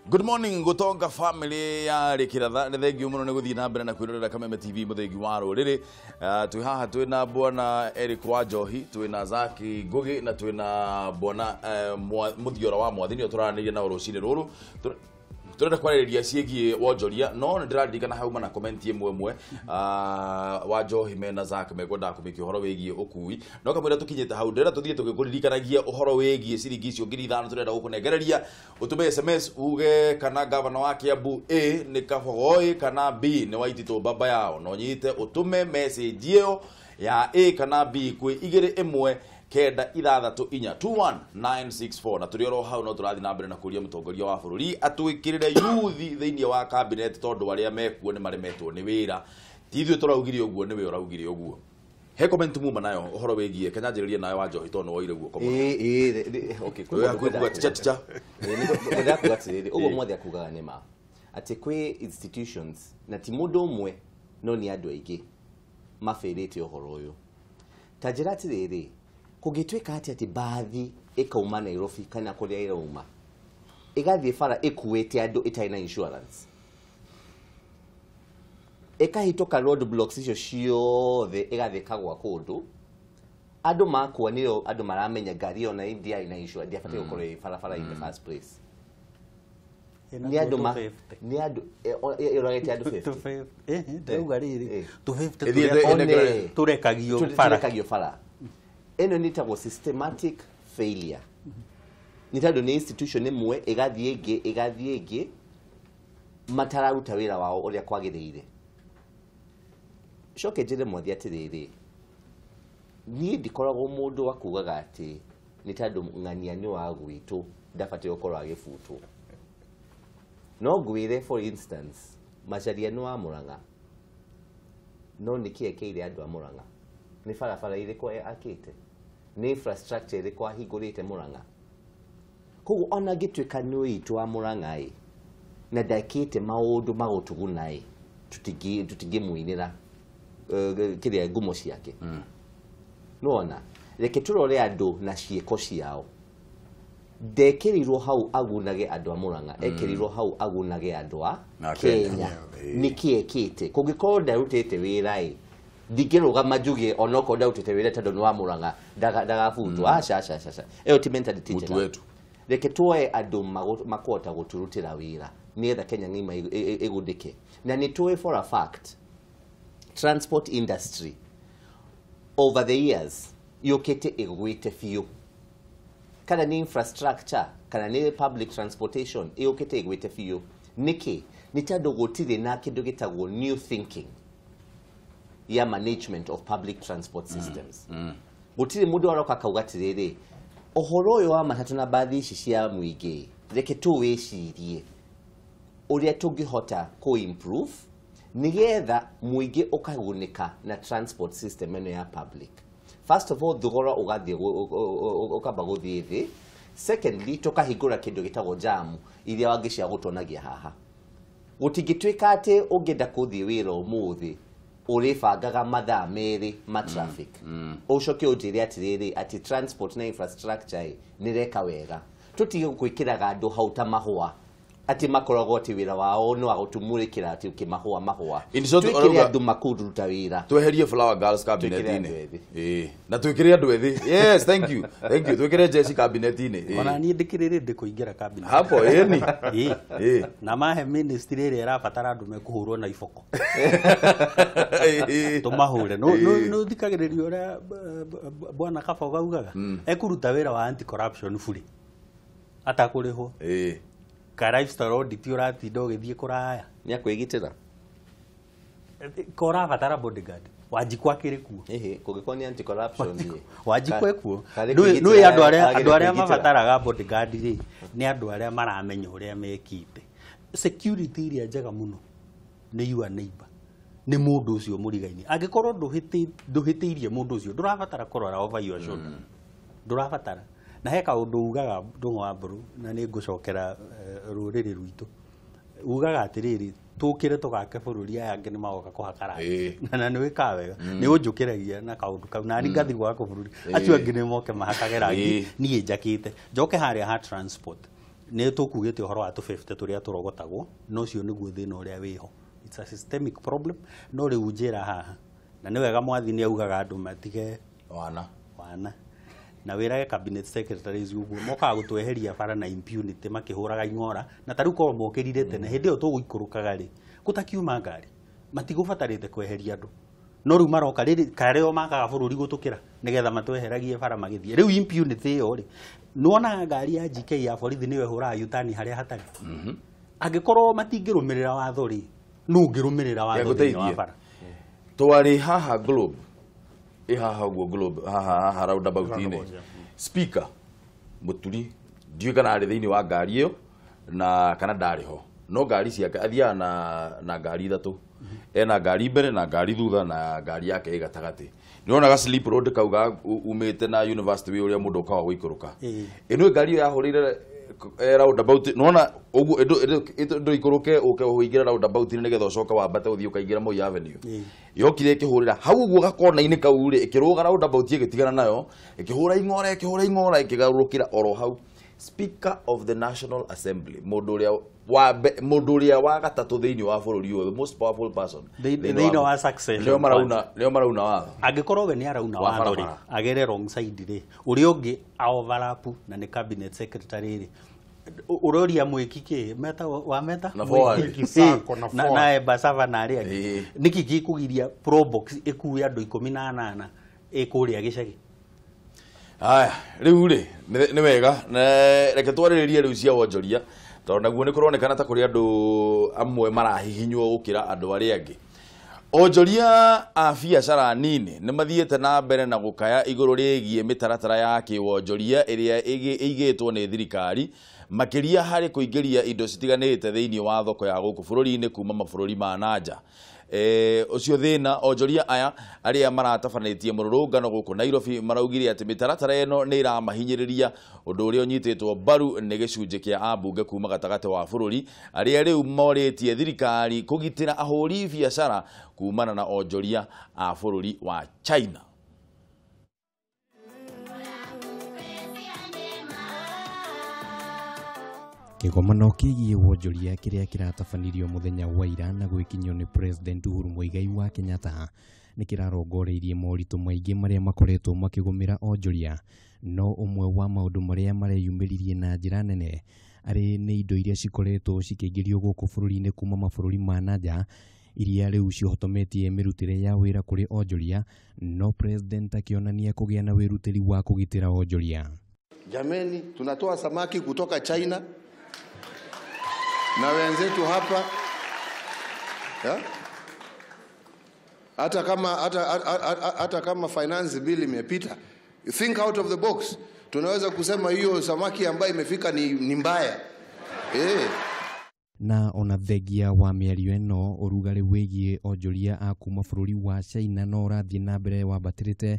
Good morning Gutonga family ya Rikiratha. Nĩ thengiũ mũno nĩ gũthiĩ na mbere na kwĩrorera Kameme TV mũthengi wa rũrĩrĩ. Twĩ haha twĩna bwana Eric Wanjohi, twĩna Zaki Ngugi na twĩna bwana Muthiora wa Mwathi nĩo tũraranĩria nao rũcinĩ rũrũ. Turenda kwarĩrĩria ciĩgiĩ wonjoria, no nĩ ndĩraririkana hauma na comment ĩmwe ĩmwe Wanjohi mena Zack mekwendaga kũmĩkia ũhoro wĩgiĩ ũkui, no kamwĩra tũkinyĩte hau ndĩrenda tũthiĩ tũgĩkũririkanagia ũhoro wĩgiĩ ciringi icio 5,000 tũrenda gũkũnengereria. Ũtũme SMS uge kana gavana wa Kiambu A nĩ Kabogoi kana B nĩ Waititũ baba yao, no nyite ũtũme message ĩyo ya A kana B kwĩ 2 1 9 6 4 21964. Na tũrĩ oro hau no tũrathiĩ na mbere na kũria mũtongoria wa bũrũri atwĩkĩrĩre yuthi thĩinĩ wa cabinet, tondũ arĩa mekuo nĩ maremetwo nĩ wĩra. Ti ithuĩ tũraugire ũguo, nĩwe ũraugire ũguo. He comment muma nayo ũhoro wĩgiĩ kenyanjĩrĩria nayo Wanjohi tondũ nĩ woire guoko mũno. Ĩĩ, okay. Kwĩ hakuhĩ kuga ticha ticha. Ngwendaga kuga atĩrĩrĩ, ũguo mwathe akugaga nĩ ma atĩ kwĩ institutions na ti mũndũ ũmwe no nĩ andũ aingĩ mabĩrĩte ũhoro ũyũ. Ta njĩra atĩrĩrĩ, kũngĩtuĩka atĩ mbathi ĩkauma Nairobi kana kũrĩa ĩrauma ĩgathiĩ bara ĩkuĩte andũ ĩtarĩ na insurance, ĩkahĩtũka road blocks icio ciothe, ĩgathiĩ ĩkagwa kũndũ, andũ makua, nĩo andũ maramenya ngari ĩyo na ndiarĩ na insurance, ndiabatiĩ gũkorwo ĩ barabara in the first place. Nĩ andũ ma nĩ andũ ĩrorete andũ 50. Ndauga rĩrĩ, 250 Ĩthiĩte tũrĩa ĩnengere- tũrekagio bara. Tũrekagio bara. Ĩno nĩ ĩtagwo systematic failure, nĩ tondũ nĩ institution ĩmwe ĩgathiĩ ĩngĩ ĩgathiĩ ĩngĩ, matararuta wĩra wao ũrĩa kwagĩrĩire. Coke njĩre mwathi atĩrĩrĩ, niĩ ndikoragwo mũndũ wa kugaga atĩ nĩ tondũ ng'ania nĩ wa gwitũ ndabatiĩ gũkorwo agĩbutwo. No ngwĩre, for instance, Macharia nĩ wa Mũrang'a, no nĩkĩ ekĩire andũ a Mũrang'a? Nĩ barabara irĩkũ akĩte? Nĩ infrastructure ĩrĩkũ ahingũrĩte Mũrang'a? Koguo ona angĩtuĩka nĩ witũ wa Mũrang'a ĩ na ndekĩte maũndũ ma gũtũguna ĩ, tũtingĩmũinĩra kĩrĩa ngumo ciake. Nĩwona, reke tũrore andũ na ciĩko ciao. Ndekĩrirwo hau agunage andũ a Mũrang'a, ekĩrirwo hau agunage andũ a Na Kenya. Kenya. Nĩkĩ ekĩte? Kũngĩkorwo ndarutĩte wĩra ĩ, ndingĩrũgama njuge onokorwo ndarutĩte wĩra tondũ nĩ wa Mũrang'a ndagabutwo. Aca aca aca aca, ĩyo ti mentality Mutu njega. wetu. Reke tuoe andũ makũhota gũtũrutĩra wĩra nĩgetha Kenya ng'ima ĩgundĩke. Na nĩ tũĩ for a fact transport industry over the years yũkĩte ĩgwĩte biũ, kana nĩ infrastructure kana nĩ public transportation, ĩũkĩte ĩgwĩte biũ. Nĩkĩ? Nĩ tondũ gũtirĩ na kĩndũ gĩtagwo new thinking ya management of public transport systems. Gũtirĩ mũndũ aroka akauga atĩrĩrĩ, ũhoro ũyũ wa matatũ na mbathi ici cia mũingĩ, reke tũwĩcirie ũrĩa tũngĩhota kũ-improve nĩgetha mũingĩ ũkagunĩka na transport system ĩno ya public. First of all, thogora ũgathiĩ ũkamba gũthiĩ thĩ. Secondly, tũkahingũra kĩndũ gĩtagwo jam iria wangĩ cia gũtonagia haha. Gũtingĩtuĩka atĩ ũngĩenda kũthiĩ wĩra ũmũthĩ ũrĩbangaga mathaa 2 ma traffic, ũcoke ũnjĩre atĩrĩrĩ atĩ transport na infrastructure ĩ nĩreka wega. Tũtige gwĩkĩraga andũ hau ta mahũa atĩ makoragwo atĩ wĩra wao no agũtumũrĩkĩra atĩ ũkĩmahũa mahũa. In short, Twĩkĩre ũrauga- andũ makũruta wĩra. Tweherie flower girls Twĩkĩre cabinet-inĩ. andũ ethĩ. Ĩĩ, na twĩkĩre andũ ethĩ. Yes, thank you, thank you. Twĩkĩre jeshi cabinet-inĩ. Ĩĩ. Ona niĩ ndĩkĩrĩ rĩndĩ kũingĩra cabinet. Hapo ĩni. Ĩĩ. Ĩĩ. Na mahe ministry ĩrĩa ĩrabatara andũ mekũhũrwo na iboko, Ĩĩ. tũmahũre. Ĩĩ. Nĩ ũthikagĩrĩria ũrĩa bwana Kabogo augaga ekũruta wĩra wa anti corruption bure atakũrĩhwo. Ĩĩ. Ka lifestyle audit ũratinda ũgĩthiĩ kũraya. Nĩ akwĩgitĩra. Ka ũrabatara bodyguard, Wanjikũ akĩrĩ kuo. Ĩhĩ, kũngĩkorwo nĩ anti corruption ĩ. Wanjikũ ekuo. Karĩ Nĩ kwĩgitĩra andũ arĩa agĩrĩire andũ arĩa kwĩgitĩra. mabataraga bodyguard rĩ, nĩ andũ arĩa maramenya ũrĩa mekĩte. Security ĩrĩa njega mũno nĩ your neighbor, nĩ mũndũ ũcio mũrigaini. Angĩkorwo ndũhĩtĩirie mũndũ ũcio, ndũrabatara kũrora over your shoulder, ndũrabatara. Na he kaũndũ ugaga Ndũng'ũ wa Mbũrũ, na nĩ ngũcokera rũrĩrĩ rwitũ, ugaga atĩrĩrĩ, tũkĩre tũgake bũrũri, aya angĩ nĩ magoka kũhaka rangi. Na nĩ wĩkaga wega, nĩ ũnjũkĩragia na kaũndũ kau, na niĩ ngathiĩ gwaka bũrũri, acio angĩ nĩ moke mahakage rangi, niĩ njakĩte. Njoke harĩa ha transport. Nĩ tũkugĩte ũhoro wa tũ50 tũrĩa tũrogotagwo, no ũcio nĩguo thĩna ũrĩa wĩho. It's a systemic problem. No rĩu njĩra haha, na nĩ wega mwathi nĩ augaga andũ matige wana wana na wĩrage cabinet secretaries ũguo mokaga gũtweheria bara na impunity makĩhũraga ing'ora, na ta rĩu korwo mokĩrire tene hĩndĩ ĩyo tũgũikũrũkaga rĩ, gũtakiuma ngari matigũbatarĩte kweheria andũ, no rĩu maroka rĩrĩ karĩo makaga bũrũri gũtũkĩra nĩgetha matweheragie bara magĩthiĩ. Rĩu impunity ĩyo rĩ, nĩwonaga ngari ya GK ya borithi nĩyo ĩhũraga U-turn harĩa hatarĩ. Angĩkorwo matingĩrũmĩrĩra watho rĩ, nũ ũngĩrũmĩrĩra watho thĩinĩ wa bara? Twarĩ haha Globe, ĩ haha ũguo Globe, haha haha roundabout-inĩ. Speaker Mũturi ndiũĩ kana arĩ thĩinĩ wa ngari ĩyo na kana ndarĩ ho, no ngari ciake athiaga na ngari ithatũ, ena ngari mbere na ngari thutha na ngari yake ĩ gatagatĩ. Nĩwonaga slip road kau ga umĩte na university wĩ ũrĩa mũndũ ũkaga gũikũrũka. Ĩno ngari ĩyo yahũrĩire roundabout, nĩwona ũguo ndũikũrũke ũke ũingĩre roundabout nĩgetha ũcoke wambate ũthiĩ ũkaingĩra Moi Avenue. Yokire ĩkĩhũrĩra hau ũguo gakona-inĩ kau rĩ, ĩkĩrũga roundabout ĩgĩtigana nayo, ĩkĩhũra ing'ora ĩkĩhũra ing'ora ĩkĩgarũrũkĩra oro hau. Speaker of the National Assembly, mũndũ ũrĩa wa gatatũ thĩinĩ wa bũrũri ũyũ, the most powerful person thĩinĩ wa succession, nĩo marauna watho. Angĩkorwo we nĩ arauna watho rĩ, agere wrong side rĩ, ũrĩa ũngĩ a overlap na nĩ cabinet secretary rĩ, ũroria mwĩki kĩ meta wa meta na na Embasava na arĩa angĩ, nĩkĩ gĩkũgiria Probox ĩkue andũ 18 ĩkũrĩa gĩcagi? Aya, rĩu rĩ nĩ wega, reke twarĩrĩrie rĩu cia wonjoria, tondũ naguo nĩ kũronekana ta kũrĩ andũ amwe marahihinywo gũkĩra andũ arĩa angĩ. Onjoria a biacara nini nĩ mathiĩte na mbere na gũkaya igũrũ rĩgiĩ mĩtaratara ya kĩwonjoria ĩrĩa ĩigĩtwo nĩ thirikari, makĩria harĩ kũingĩria indo citiganĩte thĩinĩ wa thoko ya gũkũ bũrũri-inĩ kuma mabũrũri ma na nja. Ũcio thĩna onjoria aya arĩa maratabanĩtie mũrũrũngano gũkũ Nairobi maraugire atĩ mĩtaratara ĩno nĩ ĩramahinyĩrĩria, ũndũ ũrĩa ũnyitĩtwo mbaru nĩ gĩcunjĩ kĩa ambunge kuma gatagatĩ wa bũrũri arĩa rĩu morĩtie thirikari kũgitĩra ahũri biacara kumana na onjoria a bũrũri wa China. Kĩgomano kĩgiĩ wonjoria kĩrĩa kĩratabanirio mũthenya wa ira na gwĩkinyio nĩ President Uhuru Muigai wa Kenyatta nĩ kĩrarongoreirie moritũ maingĩ marĩa makoretwo makĩgũmĩra onjoria, no ũmwe wa maũndũ marĩa mareyumĩririe na njĩra nene arĩ nĩ indo iria cikoretwo cikĩingĩrio gũkũ bũrũri-inĩ kuma mabũrũri ma na nja iria rĩu cihotometie mĩrutĩre ya wĩra kũrĩ onjoria, no President akĩonania kũgĩa na wĩrutĩri wa kũgitĩra onjoria. Jameni, tunatoa samaki kutoka China na wenzetu hapa ya? Hata kama finance bill imepita, you think out of the box. Tunaweza kusema hiyo samaki ambayo imefika ni mbaya. Na ona thengia wa mĩario ĩno, ũrugarĩ wĩgiĩ onjoria a kuma bũrũri wa China no ũrathiĩ na mbere wambatĩrĩte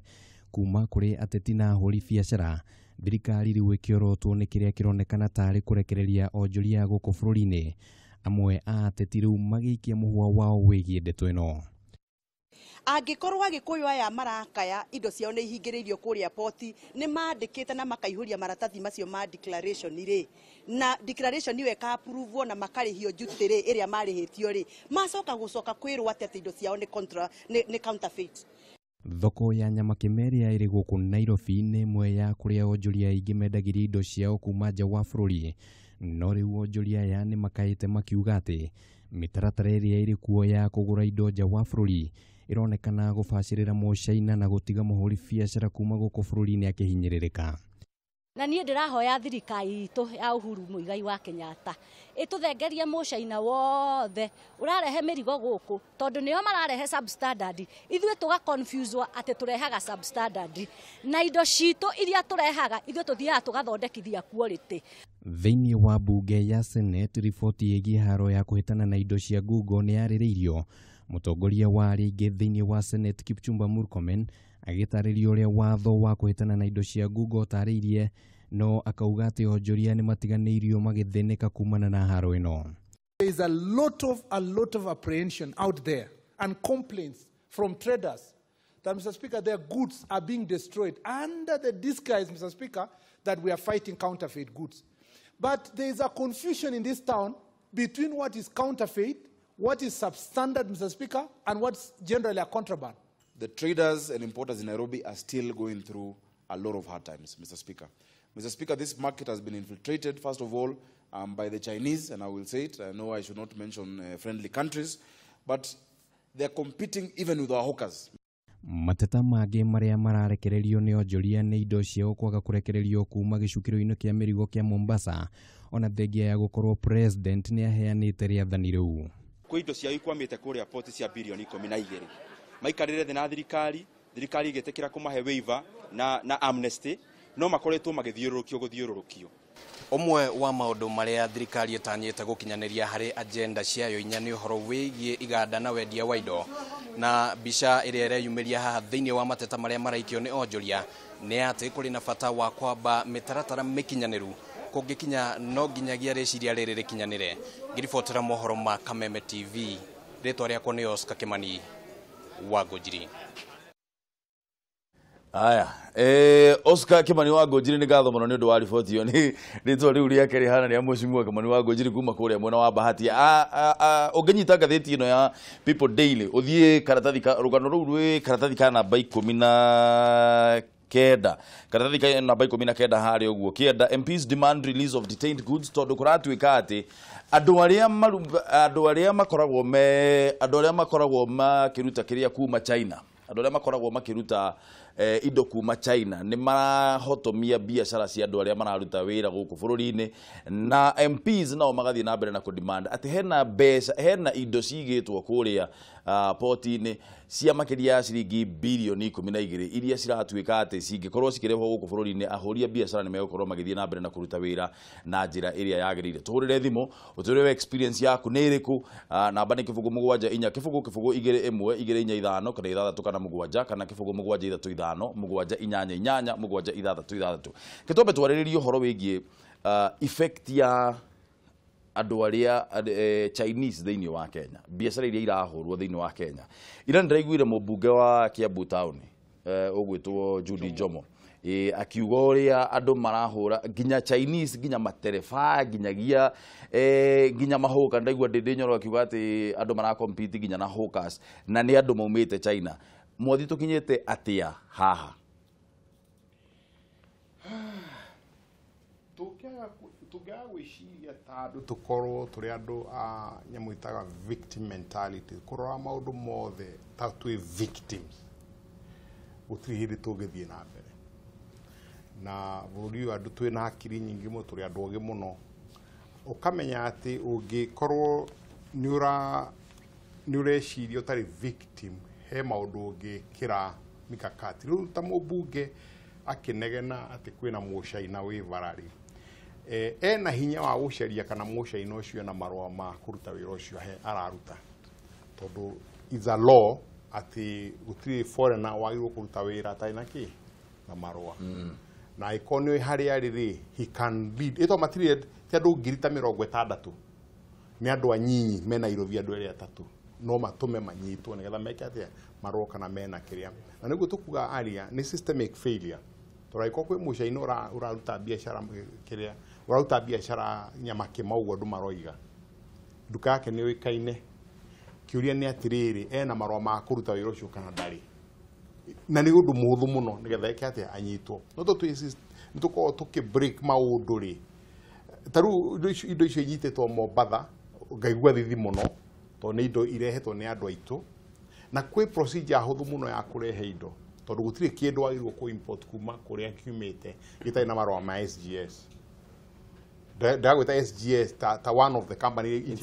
kuma kũrĩ ateti na ahũri biacara. Thirikari rĩu ĩkĩorotwo nĩ kĩrĩa kĩronekana tarĩ kũrekereria onjoria gũkũ bũrũri-inĩ, amwe a ateti rĩu magĩikia mũhwa wao wĩgiĩ ndeto ĩno. Angĩkorwo Agĩkũyũ aya marakaya indo ciao nĩ ihingĩrĩirio kũrĩa poti, nĩ mandĩkĩte na makaihũria maratathi macio ma declaration rĩ, na declaration ĩyo ĩka-approve na makarĩhio duty rĩ ĩrĩa marĩhĩtio rĩ, macoka gũcoka kwĩrwo atĩ indo ciao nĩ contra nĩ counterfeit. Thoko ya nyama kĩmeria ĩrĩ gũkũ Nairobi nĩ ĩmwe ya kũrĩa onjoria aingĩ mendagĩria indo ciao kuma nja wa bũrũri, no rĩu onjoria aya nĩ makaĩte makiuga atĩ mĩtaratara ĩrĩa ĩrĩ kuo ya kũgũra indo nja wa bũrũri ĩronekana gũbacĩrĩra mũcaina na gũtiga mũhũri biacara kuma gũkũ bũrũri-inĩ akĩhinyĩrĩrĩka. Na niĩ ndĩrahoya thirikari itũ ya Uhuru Muigai wa Kenyatta ĩtũthengerie mũcaina wothe ũrarehe mĩrigo gũkũ, tondũ nĩo mararehe substandard, ithuĩ tũga confuse atĩ tũrehaga substandard na indo citũ iria tũrehaga ithuĩ tũthiaga tũgathondekithia quality. Thĩinĩ wa mbunge ya Senate, riboti ĩgiĩ haro ya kũhĩtana na indo cia Google nĩ yarĩrĩirio. Mũtongoria wa arĩa aingĩ thĩinĩ wa Senate Kipchumba Murkomen agĩtarĩria ũrĩa watho wa kũhĩtana na indo cia Google ũtarĩirie, no akauga atĩ onjoria nĩ matiganĩirio magĩthĩnĩka kumana na haro ĩno. There is a lot of apprehension out there and complaints from traders that, Mr. Speaker, their goods are being destroyed under the disguise, Mr. Speaker, that we are fighting counterfeit goods. But there is a confusion in this town between what is counterfeit, what is substandard, Mr. Speaker, and what's generally a contraband. The traders and importers in Nairobi are still going through a lot of hard times, Mr. Speaker. Mr. Speaker, this market has been infiltrated, first of all, by the Chinese, and I will say it, I know I should not mention friendly countries, but they're competing even with our hawkers. Mateta mangĩ marĩa mararekererio nĩ onjoria nĩ indo ciao kwaga kũrekererio kuma gĩcukĩro-inĩ kĩa mĩrigo kĩa Mombasa ona thengia ya gũkorwo president nĩ aheanĩte rĩathani rĩu. Kwĩ indo ciao ikwamĩte kũrĩa port cia bilioni 12 maikarĩre thĩ na thirikari, thirikari ĩgĩtĩkĩra kũmahe waiver na amnesty, no makoretwo magĩthiũrũrũkio gũthiũrũrũkio. Ũmwe wa maũndũ marĩa thirikari ĩtanyĩte gũkinyanĩria harĩ agenda ciayo inya nĩ ũhoro wĩgiĩ iganda na wendia wa indo, na mbica ĩrĩa ĩreyumĩria haha thĩinĩ wa mateta marĩa maraikio nĩ onjoria nĩ atĩ kũrĩ na bata wa kwamba mĩtaratara mĩkinyanĩru kũngĩkinya no nginyagia rĩciria rĩrĩ rĩkinyanĩre. Ngĩribotera mohoro ma Kameme TV, rĩtwa rĩakwa nĩ Oscar Kimani wa Ngũnjiri. Aya, Oscar Kimani wa Ngũnjiri nĩ ngatho mũno nĩ ũndũ wa riboti ĩyo. Nĩ rĩtwa rĩu rĩake rĩhana rĩa mheshimiwa Kimani wa Ngũnjiri kuma kũrĩa mwena wa Bahati. Ũngĩnyita ngathĩti ĩno ya People Daily ũthiĩ karatathi rũgano rũu rwĩ karatathi ka namba 19, karatathi ka namba 19 harĩa ũguo kĩenda MPs demand release of detained goods, tondũ kũratuĩka atĩ andũ arĩa makoragwo me andũ arĩa makoragwo makĩruta kĩrĩa kuma China, andũ arĩa makoragwo makĩruta indo kuma China nĩ marahotomia biacara cia andũ arĩa mararuta wĩra gũkũ bũrũri-inĩ, na MPs nao magathiĩ na mbere na kũdemand atĩ hena mbeca, hena indo cigĩtwo kũrĩa poti-inĩ cia makĩria ya ciringi bilioni 12 iria ciratuĩka atĩ cingĩkorwo cikĩrehwo gũkũ bũrũri-inĩ ahũri a biacara nĩ megũkorwo magĩthiĩ na mbere na kũruta wĩra na njĩra ĩrĩa yagĩrĩire. Tũhũrĩre thimũ ũtwĩre we experience yaku nĩ ĩrĩkũ. Namba nĩ 0 7 4 0 0 2 1 2 4 5 kana 6 kana 7 kana 0 7 3 5 7 8 8 7 6 6. Kĩtombe twarĩrĩrie ũhoro wĩgiĩ effect ya andũ arĩa Chinese thĩinĩ wa Kenya, biacara iria irahũrwo thĩinĩ wa Kenya. Ira nĩndĩraiguire mũmbunge wa Kiambu Town ũgwĩtwo Judy Njomo akiuga ũrĩa andũ marahũra nginya Chinese, nginya matereba, nginyagia nginya mahũka. Ndaigua Ndĩndĩ Nyoro akiuga atĩ andũ maracompete nginya na hawkers na nĩ andũ maumĩte China. Mwathi tũkinyĩte atĩa haha? Tũngĩaga gwĩciria ta andũ tũkorwo tũrĩ andũ a nyamũ ĩtaga victim mentality, kũrora maũndũ mothe ta twĩ victims, gũtirĩ hĩndĩ tũngĩthiĩ na mbere. Na bũrũri ũyũ andũ twĩna hakiri nyingĩ mũno, tũrĩ andũ ogĩ mũno. Ũkamenya atĩ ũngĩkorwo nĩ ũreciria ũtarĩ victim, he maũndũ ũngĩkĩra mikakati. Rĩu ta mũmbunge akĩnegena atĩ kwĩna mũcaina wĩ bararĩ, ena hinya wa gũcaria kana mũcaina ũcio na marũa ma kũruta wĩra ũcio araruta, tondũ is a law atĩ gũtirĩ foreigner wagĩrĩirwo kũruta wĩra atarĩ na kĩ na marũa. Na angĩkorwo nĩ harĩa arĩ rĩ, he can lead. Ĩto matirĩ ti andũ 60,000, nĩ andũ anyinyi me Nairobi, andũ erĩ atatũ no matũme manyitwo nĩgetha meke atĩa marũa kana mena kĩrĩa. Na nĩguo tũkuga aria nĩ systemic failure, tondũ angĩkorwo kwĩ mũcaina ũraruta biacara kĩrĩa ũraruta biacara Nyamakĩma ũguo andũ maroiga, nduka yake nĩ yũĩkaine, kĩũria nĩ atĩrĩrĩ, ena marũa ma kũruta wĩra ũcio kana ndarĩ? Na nĩ ũndũ mũhũthũ mũno nĩgetha eke atĩa anyitwo. No nĩ tũkoragwo tũkĩ break maũndũ rĩ, ta rĩu indo icio inyitĩtwo Mombatha ngaigua thithi mũno, tondũ nĩ indo irehetwo nĩ andũ aitũ, na kwĩ procedure hũthũ mũno ya kũrehe indo, tondũ gũtirĩ kĩndũ wagĩrĩirwo kũ import kuma kũrĩa kiumĩte gĩtarĩ na marũa ma SGS. Ndagwĩta SGS ta one of the company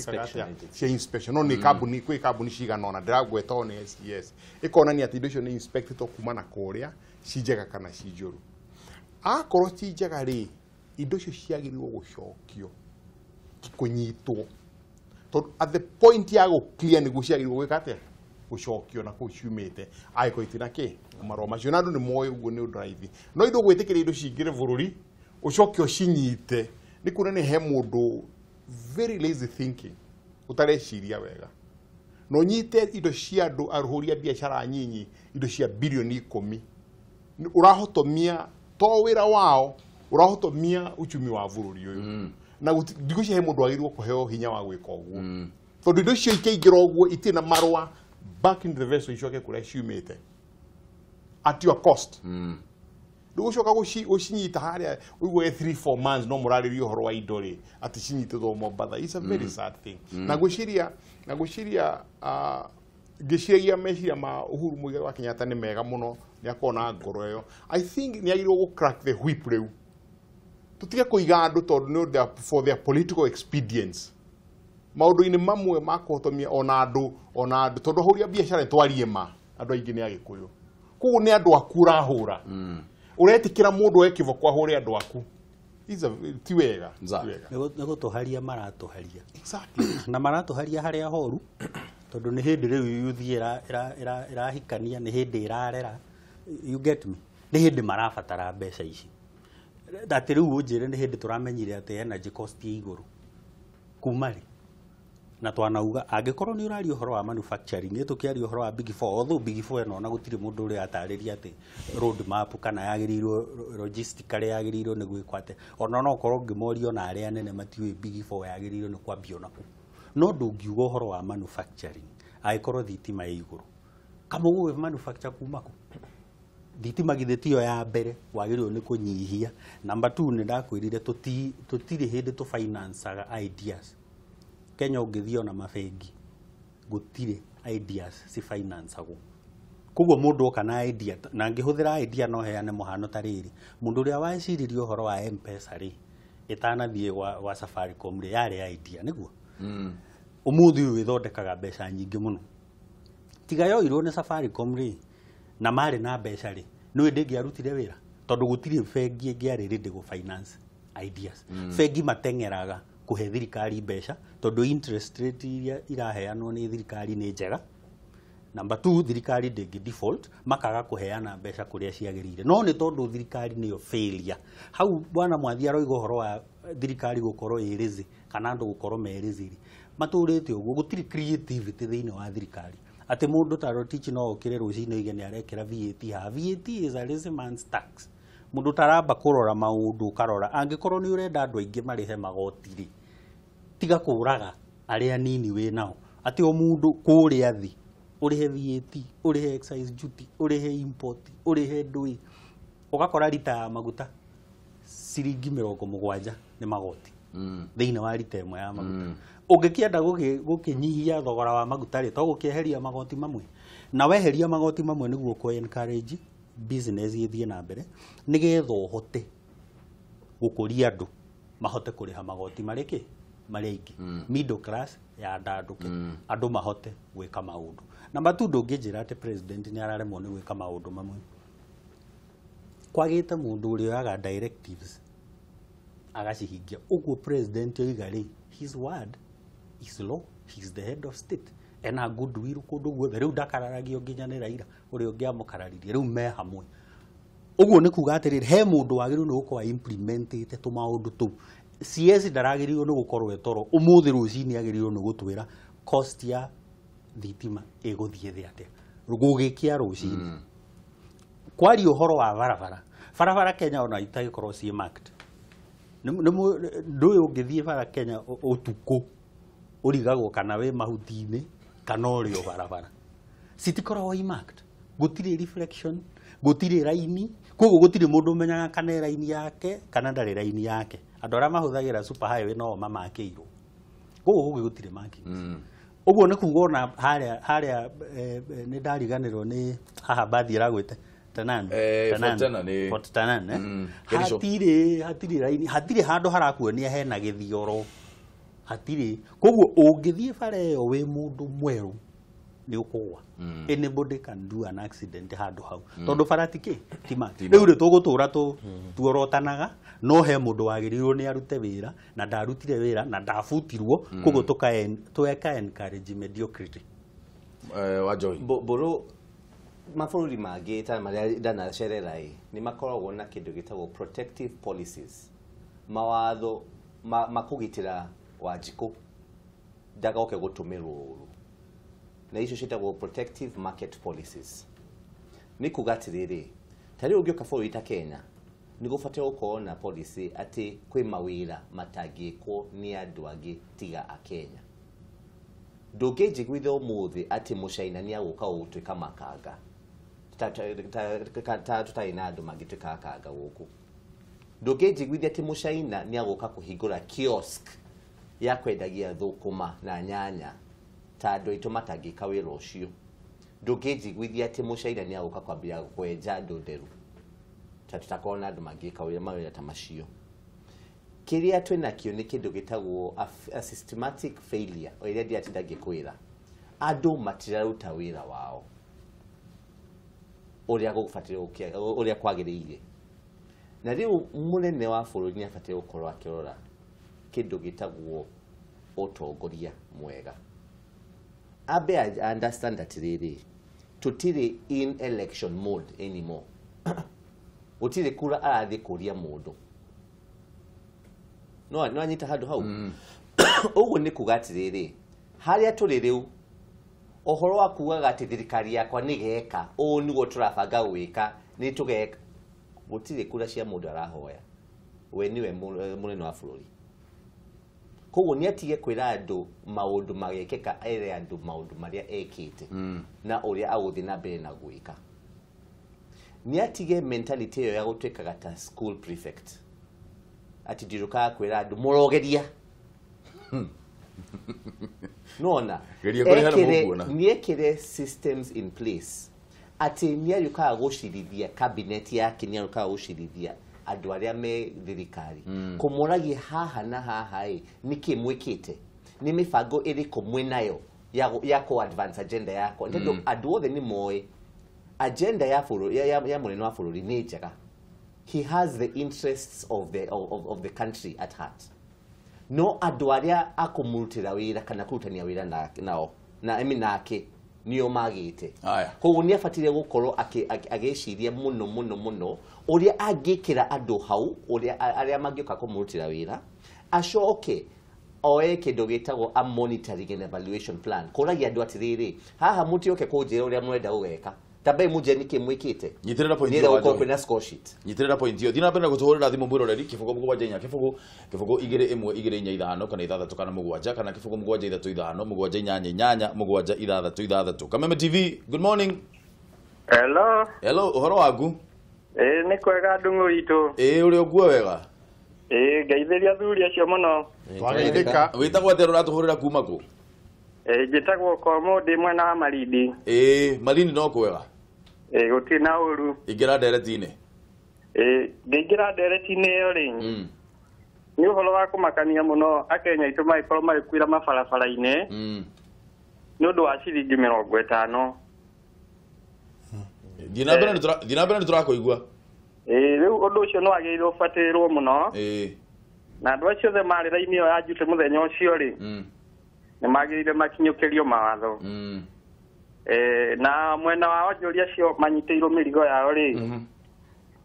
cia inspection, no nĩ kambuni, kwĩ kambuni cigana ũna ndĩragweta o nĩ SGS, ĩkonania atĩ indo icio nĩ inspectĩtwo kuma na kũrĩa, ci njega kana ci njũru. Akorwo ti njega rĩ, indo icio ciagĩrĩirwo gũcokio, kũnyitwo, tondũ at the point ya gũ clear nĩguo ciagĩrĩirwo gwĩka atĩa, gũcokio na kũu ciumĩte, angĩkorwo itina kĩ marũa macio. Na andũ nĩ moĩ ũguo nĩ ũndũ raithi, no indo gwĩtĩkĩria indo cingĩre bũrũri ũcoke ũcinyite nĩ kuonania he mũndũ very lazy thinking, ũtareciria wega. Na ũnyite indo cia andũ ahũri a biacara nyinyi, indo cia bilioni 10, ũrahotomia to wĩra wao Ũrahotomia uchumi wa bũrũri ũyũ. Na ndigwĩciria he mũndũ wagĩrĩirwo kũheo hinya wa gwĩka ũguo. Tondũ indo icio ikĩingĩra ũguo itirĩ na marũa back into the vessel icoke kũrĩa ciumĩte. At your cost. Ndũgũcoka gũcinyita harĩa ũigue 3-4 months no mũrarĩria ũhoro wa indo rĩ atĩ cinyitĩtwo Mombatha. It's a very sad thing. Na ngwĩciria ngĩciragia meciria ma Uhuru Muigai wa Kenyatta nĩ mega mũno, nĩ akorwo na ngoro ĩyo. I think nĩ agĩrĩirwo gũ crack the whip rĩu. Tũtige kũiga andũ tondũ nĩ for their political expedience. Maũndũ-inĩ mamwe ma kũhotomia ona andũ tondũ ahũri a biacara nĩ twarie ma andũ aingĩ nĩ Agĩkũyũ. Koguo nĩ andũ aku ũrahũra. Ũretĩkĩra mũndũ oe kĩboko ahũre andũ aku. Ti wega. Nĩ gũtũharia maratũharia. Exactly. Na maratũharia harĩa horu tondũ nĩ hĩndĩ rĩu yuthi ĩrahikania, nĩ hĩndĩ ĩrarera. You get me? Nĩ hĩndĩ marabatara mbeca ici. Atĩ rĩu ũnjĩre nĩ hĩndĩ tũramenyire atĩ energy cost ĩ igũrũ. Kuma rĩ? Na twanauga angĩkorwo nĩ ũraria ũhoro wa manufacturing, nĩ tũkĩaria ũhoro wa Big Four, although Big Four ĩno ona gũtirĩ mũndũ ũrĩa atarĩria atĩ road map kana yagĩrĩirwo logistically yagĩrĩirwo nĩ gwĩkwo atĩa. Ona no ũkorwo ngĩmoria ona arĩa anene matiũĩ Big Four yagĩrĩirwo nĩ kwambia ona kũ. No ndũngiuga ũhoro wa manufacturing angĩkorwo thitima ĩ igũrũ. Kama ũgũgĩ manufacture kuma kũ? Thitima githĩ tiyo ya mbere wagĩrĩirwo nĩ kũnyihia. Number 2 nĩ ndakwĩrire tũtirĩ hĩndĩ tũfinancaga ideas. Kenya ũngĩthiĩ ona mabengi gũtirĩ ideas cifinancagwo. Koguo mũndũ oka na idea, na ngĩhũthĩra idea no heane mũhano ta rĩrĩ, mũndũ ũrĩa waciririe ũhoro wa M-Pesa rĩ ĩtanathiĩ gwa Safaricom rĩ yarĩ idea nĩguo. Ũmũthĩ ũyũ ĩthondekaga mbeca nyingĩ mũno. Tiga yoirwo nĩ Safaricom rĩ na marĩ na mbeca rĩ nĩwe ndĩngĩarutire wĩra tondũ gũtirĩ bengi ĩngĩarĩ ready gũ finance ideas. Bengi mateng'eraga kũhe thirikari mbeca tondũ interest rate iria iraheanwo nĩ thirikari nĩ njega. Number 2 thirikari ndĩngĩ default, makaga kũheana mbeca kũrĩa ciagĩrĩire. No nĩ tondũ thirikari nĩyo failure. Hau bwana Mwathi aroiga ũhoro wa thirikari gũkorwo ĩ lazy kana andũ gũkorwo me lazy. Matũrĩte ũguo gũtirĩ creativity thĩinĩ wa thirikari. Atĩ mũndũ ta Rotich no okĩre rũcinĩ oige nĩ arekĩra VAT haha. VAT is a lazy man's tax. Mũndũ ũtaramba kũrora maũndũ ũkarora angĩkorwo nĩ ũrenda andũ aingĩ marĩhe magoti rĩ tiga kũraga arĩa anini wĩ nao. Atĩ o mũndũ kũrĩa thĩ ũrĩhe VAT, ũrĩhe excise duty, ũrĩhe import, ũrĩhe ndũĩ, ũgakora rita ya maguta ciringi 70 nĩ magoti thĩinĩ wa rita ĩmwe ya maguta. Ũngĩkĩenda gũkĩnyihia thogora wa maguta rĩ to gũkĩeheria magoti mamwe, na weheria magoti mamwe nĩguo kũ encourage business ĩthiĩ na mbere nĩgetha ũhote gũkũria andũ mahote kũrĩha magoti marĩ kĩ marĩ aingĩ, middle class ya ndandũke, andũ mahote gwĩka maũndũ. Number 2 ndũngĩnjĩra atĩ president nĩ araremwo nĩ gwĩka maũndũ mamwe. Kwagĩte mũndũ ũrĩa oyaga directives agacihingia. Ũguo president oiga rĩ, his word is law, he is the head of state. Ena goodwill kũndũ guothe. Rĩu ndakararagio nginya nĩ Raila ũrĩa ũngĩamũkararirie, rĩu me hamwe. Ũguo nĩ kuga atĩrĩrĩ, he mũndũ wagĩrĩirwo nĩ gũkorwo implementĩte tũmaũndũ tũu. CS ndaragĩrĩirwo nĩ gũkorwo etoro ũmũthĩ rũcinĩ agĩrĩirwo nĩ gũtwĩra cost ya thitima ĩgũthiĩ thĩ atĩa gũgĩkĩa rũcinĩ. Kwaria ũhoro wa barabara, barabara Kenya ona itagĩkorwo ciĩ marked. Ndũĩ ũngĩthiĩ bara Kenya ũtukũ ũrigagwo kana wĩ mahuti-inĩ kana ũrĩ o barabara. Citikoragwo i marked. Gũtirĩ reflection, gũtirĩ raini, koguo gũtirĩ mũndũ ũmenyaga kana e raini yake kana ndarĩ raini yake. Andũ arĩa mahũthagĩra super highway no mamakĩirwo. Koguo gũkũ gũtirĩ markings. Ũguo nĩ kuga ona harĩa nĩ ndariganĩrwo nĩ haha mbathi ĩragwĩte Tanan. Fort Tanan. Hatirĩ raini, hatirĩ handũ harakuonia hena gĩthioro. Hatirĩ. Koguo ũngĩthiĩ bara ĩyo wĩ mũndũ mwerũ nĩ ũkũgwa. Anybody can do an accident handũ hau. Tondũ bara ti kĩ? Ti marked. Rĩu rĩ tũgũtũra tuorotanaga no he mũndũ wagĩrĩirwo nĩ arute wĩra na ndarutire wĩra na ndabutirwo, koguo tweka encourage mediocrity. Wa Joy. Mbũrũ mabũrũri mangĩ ta marĩa ndanacerera ĩ nĩ makoragwo na kĩndũ gĩtagwo protective policies, mawatho ma kũgitĩra Wanjikũ ndagoke gũtũmĩrwo ũru, na icio ciĩtagwo protective market policies. Nĩ kuga atĩrĩrĩ, ta rĩu ũngĩũka bũrũri ta Kenya Nĩ gũbatiĩ gũkorwo na policy atĩ kwĩ mawĩra matangĩkwo nĩ andũ angĩ tiga akenya. Ndũngĩnjiguithia ũmũthĩ atĩ mũcaina nĩ agũka gũtuĩka makanga ta tũtarĩ na andũ mangĩtuĩka akanga gũkũ. Ndũngĩnjiguithia atĩ mũcaina nĩ agũka kũhingũra kiosk ya kwendagia thũkũma na nyanya ta andũ aitũ matangĩka wĩra ũcio. Ndũngĩnjiguithia atĩ mũcaina nĩ agũka kwambia kwenja andũ nderu ta tũtakorwo na andũ mangĩka wĩra mawĩra ta macio. Kĩrĩa twĩnakĩo nĩ kĩndũ gĩtagwo a systematic failure, o ĩrĩa ndĩratinda ngĩkwĩra. Andũ matiraruta wĩra wao ũrĩa gũbatiĩ ũrĩa kwagĩrĩire. Na rĩu mũnene wa bũrũri nĩ abatiĩ gũkorwo akĩrora kĩndũ gĩtagwo ũtongoria mwega. Ambe understand atĩrĩrĩ, tũtirĩ in election mode anymore. Gũtirĩ kura arathiĩ kũria mũndũ. No anyita handũ hau. Ũguo nĩ kuga atĩrĩrĩ, harĩa tũrĩ rĩu ũhoro wa kugaga atĩ thirikari yakwa nĩ geka ũũ nĩguo tũrabanga gwĩka nĩ tũgeka, gũtirĩ kura cia mũndũ arahoya. We nĩwe mũnene wa bũrũri. Koguo nĩ atige kwĩra andũ maũndũ magekĩka, ere andũ maũndũ marĩa ekĩte na ũrĩa agũthiĩ na mbere na gwĩka. Nĩ atige mentality ĩyo ya gũtuĩkaga ta school prefect atĩ ndirũkaga kwĩra andũ mũrogeria. Nona nĩ ekĩre systems in place atĩ nĩ arĩũkaga gũcirithia cabinet yake, nĩ arĩũkaga gũcirithia andũ arĩa me thirikari, kũmoragia haha na haha ĩ nĩkĩ mwĩkĩte, nĩ mĩbango ĩrĩkũ mwĩnayo ya kũ advance agenda yakwa, tondũ andũ othe nĩ moĩ agenda ya bũrũri ya mũnene wa bũrũri nĩ njega. He has the interests of the country at heart. No andũ arĩa akũmũrutĩra wĩra kana kũrutania wĩra nao na I mean nake nĩo magĩte. Koguo nĩ abatire gũkorwo agĩciria mũno mũno mũno ũrĩa angĩkĩra andũ hau, ũrĩa arĩa mangĩũka kũmũrutĩra wĩra, acoke oe kĩndũ gĩtagwo a monitoring and evaluation plan, kũragia andũ atĩrĩrĩ, haha mũtioke kũnjĩra ũrĩa mũrenda gũgeka, tambai munjie nĩkĩ mwĩkĩte. Nyitĩrĩra point nĩgetha ĩyo. Gũkorwo kwĩna score sheet. Nyitĩrĩra point ĩyo. Thiĩ na mbere na gũtũhũrĩra thimũ mwĩroreri, 0 7 4 0 0 2 1 2 4 5 kana 6 kana 7 kana 0 7 3 5 7 8 8 7 6 6. Kameme TV, good morning. Hello. Hello, ũhoro waku? Ĩĩ, nĩ kwega, ndung'u itũ. Ĩĩ, ũrĩ ũkuo wega? Ĩĩ, ngeithĩria athuri acio mũno. Twageithĩka. Wĩtagwo atĩa? Ũratũhũrĩra kuma kũ? Ĩĩ, njĩtagwo Komo, ndĩ mwena wa Malindi. Ĩĩ, Malindi no kwega? Ĩĩ, gũtirĩ na ũru. Ingĩra ndereti-inĩ. Ĩĩ, ngĩingĩra ndereti-inĩ ĩyo rĩ, nĩ ũhoro wa kũmakania mũno akenya aitũ magĩkorwo magĩkuĩra mabarabara-inĩ nĩ ũndũ wa ciringi 50. Thiĩ na mbere, thiĩ na mbere, nĩ tũrakũigua. Ĩĩ, rĩu ũndũ ũcio nĩ wagĩrĩirwo ũbuatĩrĩrwo mũno na andũ acio othe marĩ raini ĩyo ya njute mũthenya ũcio rĩ, nĩ magĩrĩire makinyũkĩrio mawatho. Na mwena wa onjoria acio manyitĩirwo mĩrigo yao rĩ,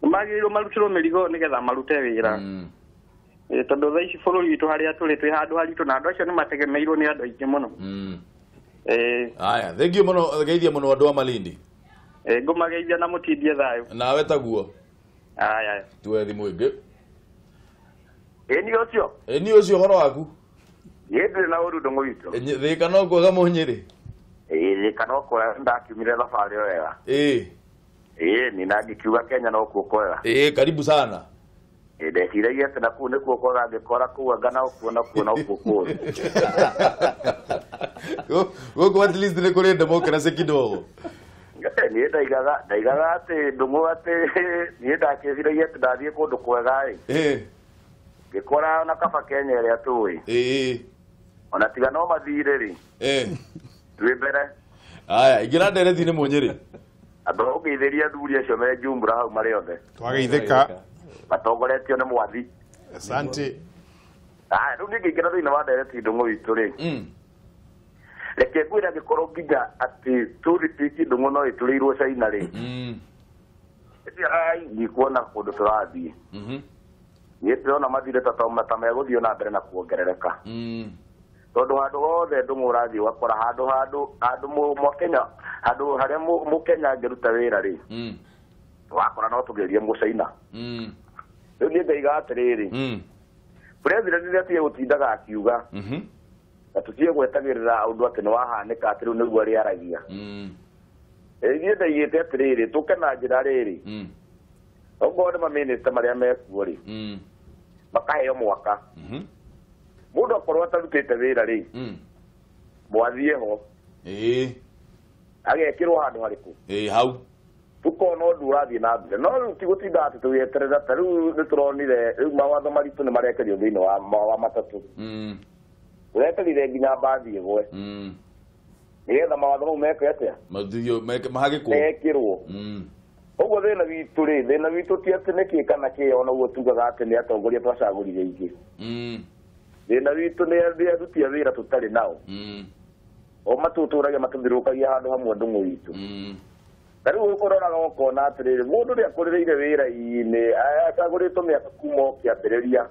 nĩ magĩrĩirwo marutĩrwo mĩrigo nĩgetha marute wĩra. Tondũ thaa ici bũrũri witũ harĩa tũrĩ twĩ handũ haritũ na andũ acio nĩ mategemeirwo nĩ andũ aingĩ mũno. Aya, thank you mũno, geithia mũno andũ a Malindi. Ngũmageithia na mũtindie thayũ. Nawe taguo. Aya. Tuwe thimũ ĩngĩ. Ĩ, nĩ ũcio. Ĩ, nĩ ũcio, ũhoro waku? Niĩ ndĩrĩ na ũru, ndũng'ũ witũ. Thĩka no kwega, mũnyĩrĩ? Ĩ, thĩka no kwega, ndakiumire thabarĩ wega. Ĩ, ni na ngĩkiuga Kenya no kuo kwega. Ĩ, karibu sana. Ĩ, ndeciragia atĩ na kũu nĩkuo kwega, ngĩkora kũu anga no kuo nakuo no kuo kũũru. Gũkũ at least nĩ kũrĩ democracy kidogo. Niĩ ndaigaga atĩ ndũng'ũ atĩ niĩ ndakĩciragia atĩ ndathiĩ kũndũ kwega ĩ, ngĩkora ona kaba Kenya ĩrĩa tũĩ ona tiga no mathire rĩ, twĩ mbere. Aya, ingĩra ndereti-inĩ, mũnyĩrĩ. Andũ ũngĩithĩria athuri acio me Jumbura hau marĩ othe. Twageithĩka. Matongoretio nĩ Mwathi. Asante. Aya, rĩu ningĩingĩra thĩinĩ wa ndereti, ndũng'ũ witũ rĩ, reke ngwĩre, angĩkorwo nginya atĩ toothpick, ndũng'ũ, no ĩtũrĩirwo China rĩ, ai, ndikuona kũndũ tũrathiĩ. Niĩ ndĩrona mathire ta megũthiĩ na mbere na kuongerereka, tondũ handũ hothe, ndũng'ũ, ũrathiĩ ũgakora handũ Mũkenya, handũ harĩa Mũkenya angĩruta wĩra rĩ, wakora no tũgerie Mũcaina. Rĩu niĩ ngaiga atĩrĩrĩ, president nĩ atige gũtindaga akiuga na tũtige gwetagĩrĩra ũndũ atĩ nĩ wahanĩka atĩ rĩu nĩguo arĩaragia. Niĩ ndaigĩte atĩrĩrĩ, tũke na njĩra rĩrĩ, okorwo nĩ mamĩnĩsta marĩa mekuo rĩ, makaheo mwaka. Mũndũ akorwo atarutĩte wĩra rĩ, mwathiĩ ho agekĩrwo handũ harĩkũ, hau tukona ũndũ ũrathiĩ na mbere. No rĩu ti gũtinda atĩ tũgĩeterera, ta rĩu nĩ tũronire rĩu mawatho maritũ nĩ marekerio thĩinĩ wa matatũ. Ũreterire nginya mbathi ĩgwe nĩgetha mawatho mau meke atĩa, mahagĩkwo, mekĩrwo. Ũguo thĩna witũ rĩ, thĩna witũ ti atĩ nĩ kĩ kana kĩ, ona ũguo tugaga atĩ nĩ atongoria twacagũrire ingĩ. Thĩna witũ nĩ aruti a wĩra tũtarĩ nao, o matũtũragia matũthirũkagia handũ hamwe ndũng'ũ witũ. Ta rĩu ũroraga ũkona atĩrĩrĩ, mũndũ nĩ akũrĩrĩire wĩra-inĩ, acagũrĩtwo mĩaka kuma o kĩambĩrĩria,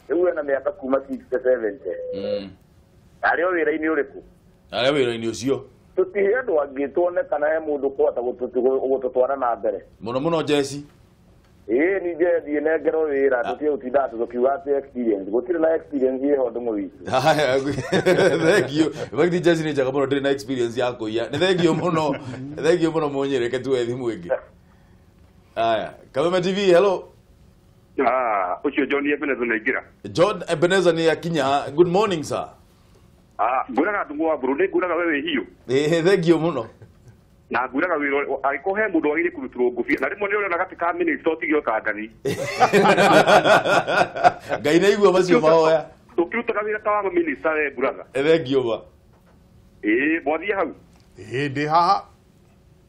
rĩu ena mĩaka kuma 60 70, arĩ o wĩra-inĩ ũrĩkũ? Arĩ wĩra-inĩ ũcio. Tũtihe andũ angĩ tuone kana he mũndũ kũhota gũtũtwara na mbere. Mũno mũno Jesse. Ĩĩ ningĩ thiĩ nengerwo wĩra, tũtige gũtinda atĩ tũkiuga atĩ experience, gũtirĩ na experience ĩho ndũng'ũ witũ. Thank you. Bagthi Jesse nĩ njega mũno, ndĩrĩ na experience ya kũiya. Nĩ thank you mũno, thank you mũno Mũnyĩrĩ, reke tuoe thimũ ĩngĩ. Aya, Kameme TV, hello. Ũcio John Ebenezer nĩ aingĩra. John Ebenezer nĩ akinya. Good morning, sir. Ngwĩraga ndũng'ũ wa mbũrũ, nĩ ngwĩraga we wĩ hiũ. Ĩĩ, thank you mũno. Na ngwĩraga wĩra angĩkorwo he mũndũ wagĩrĩire kũrutĩrwo ngũbia, na rĩmwe nĩ ũrona gatĩ ka minister ũtige ũtangathi. Ngai nĩ aigua macio mahoya. Ũkĩrutaga wĩra ta wa minister we brother. Thank you ma. Ĩĩ mwathi hau. Ĩĩ ndĩ haha.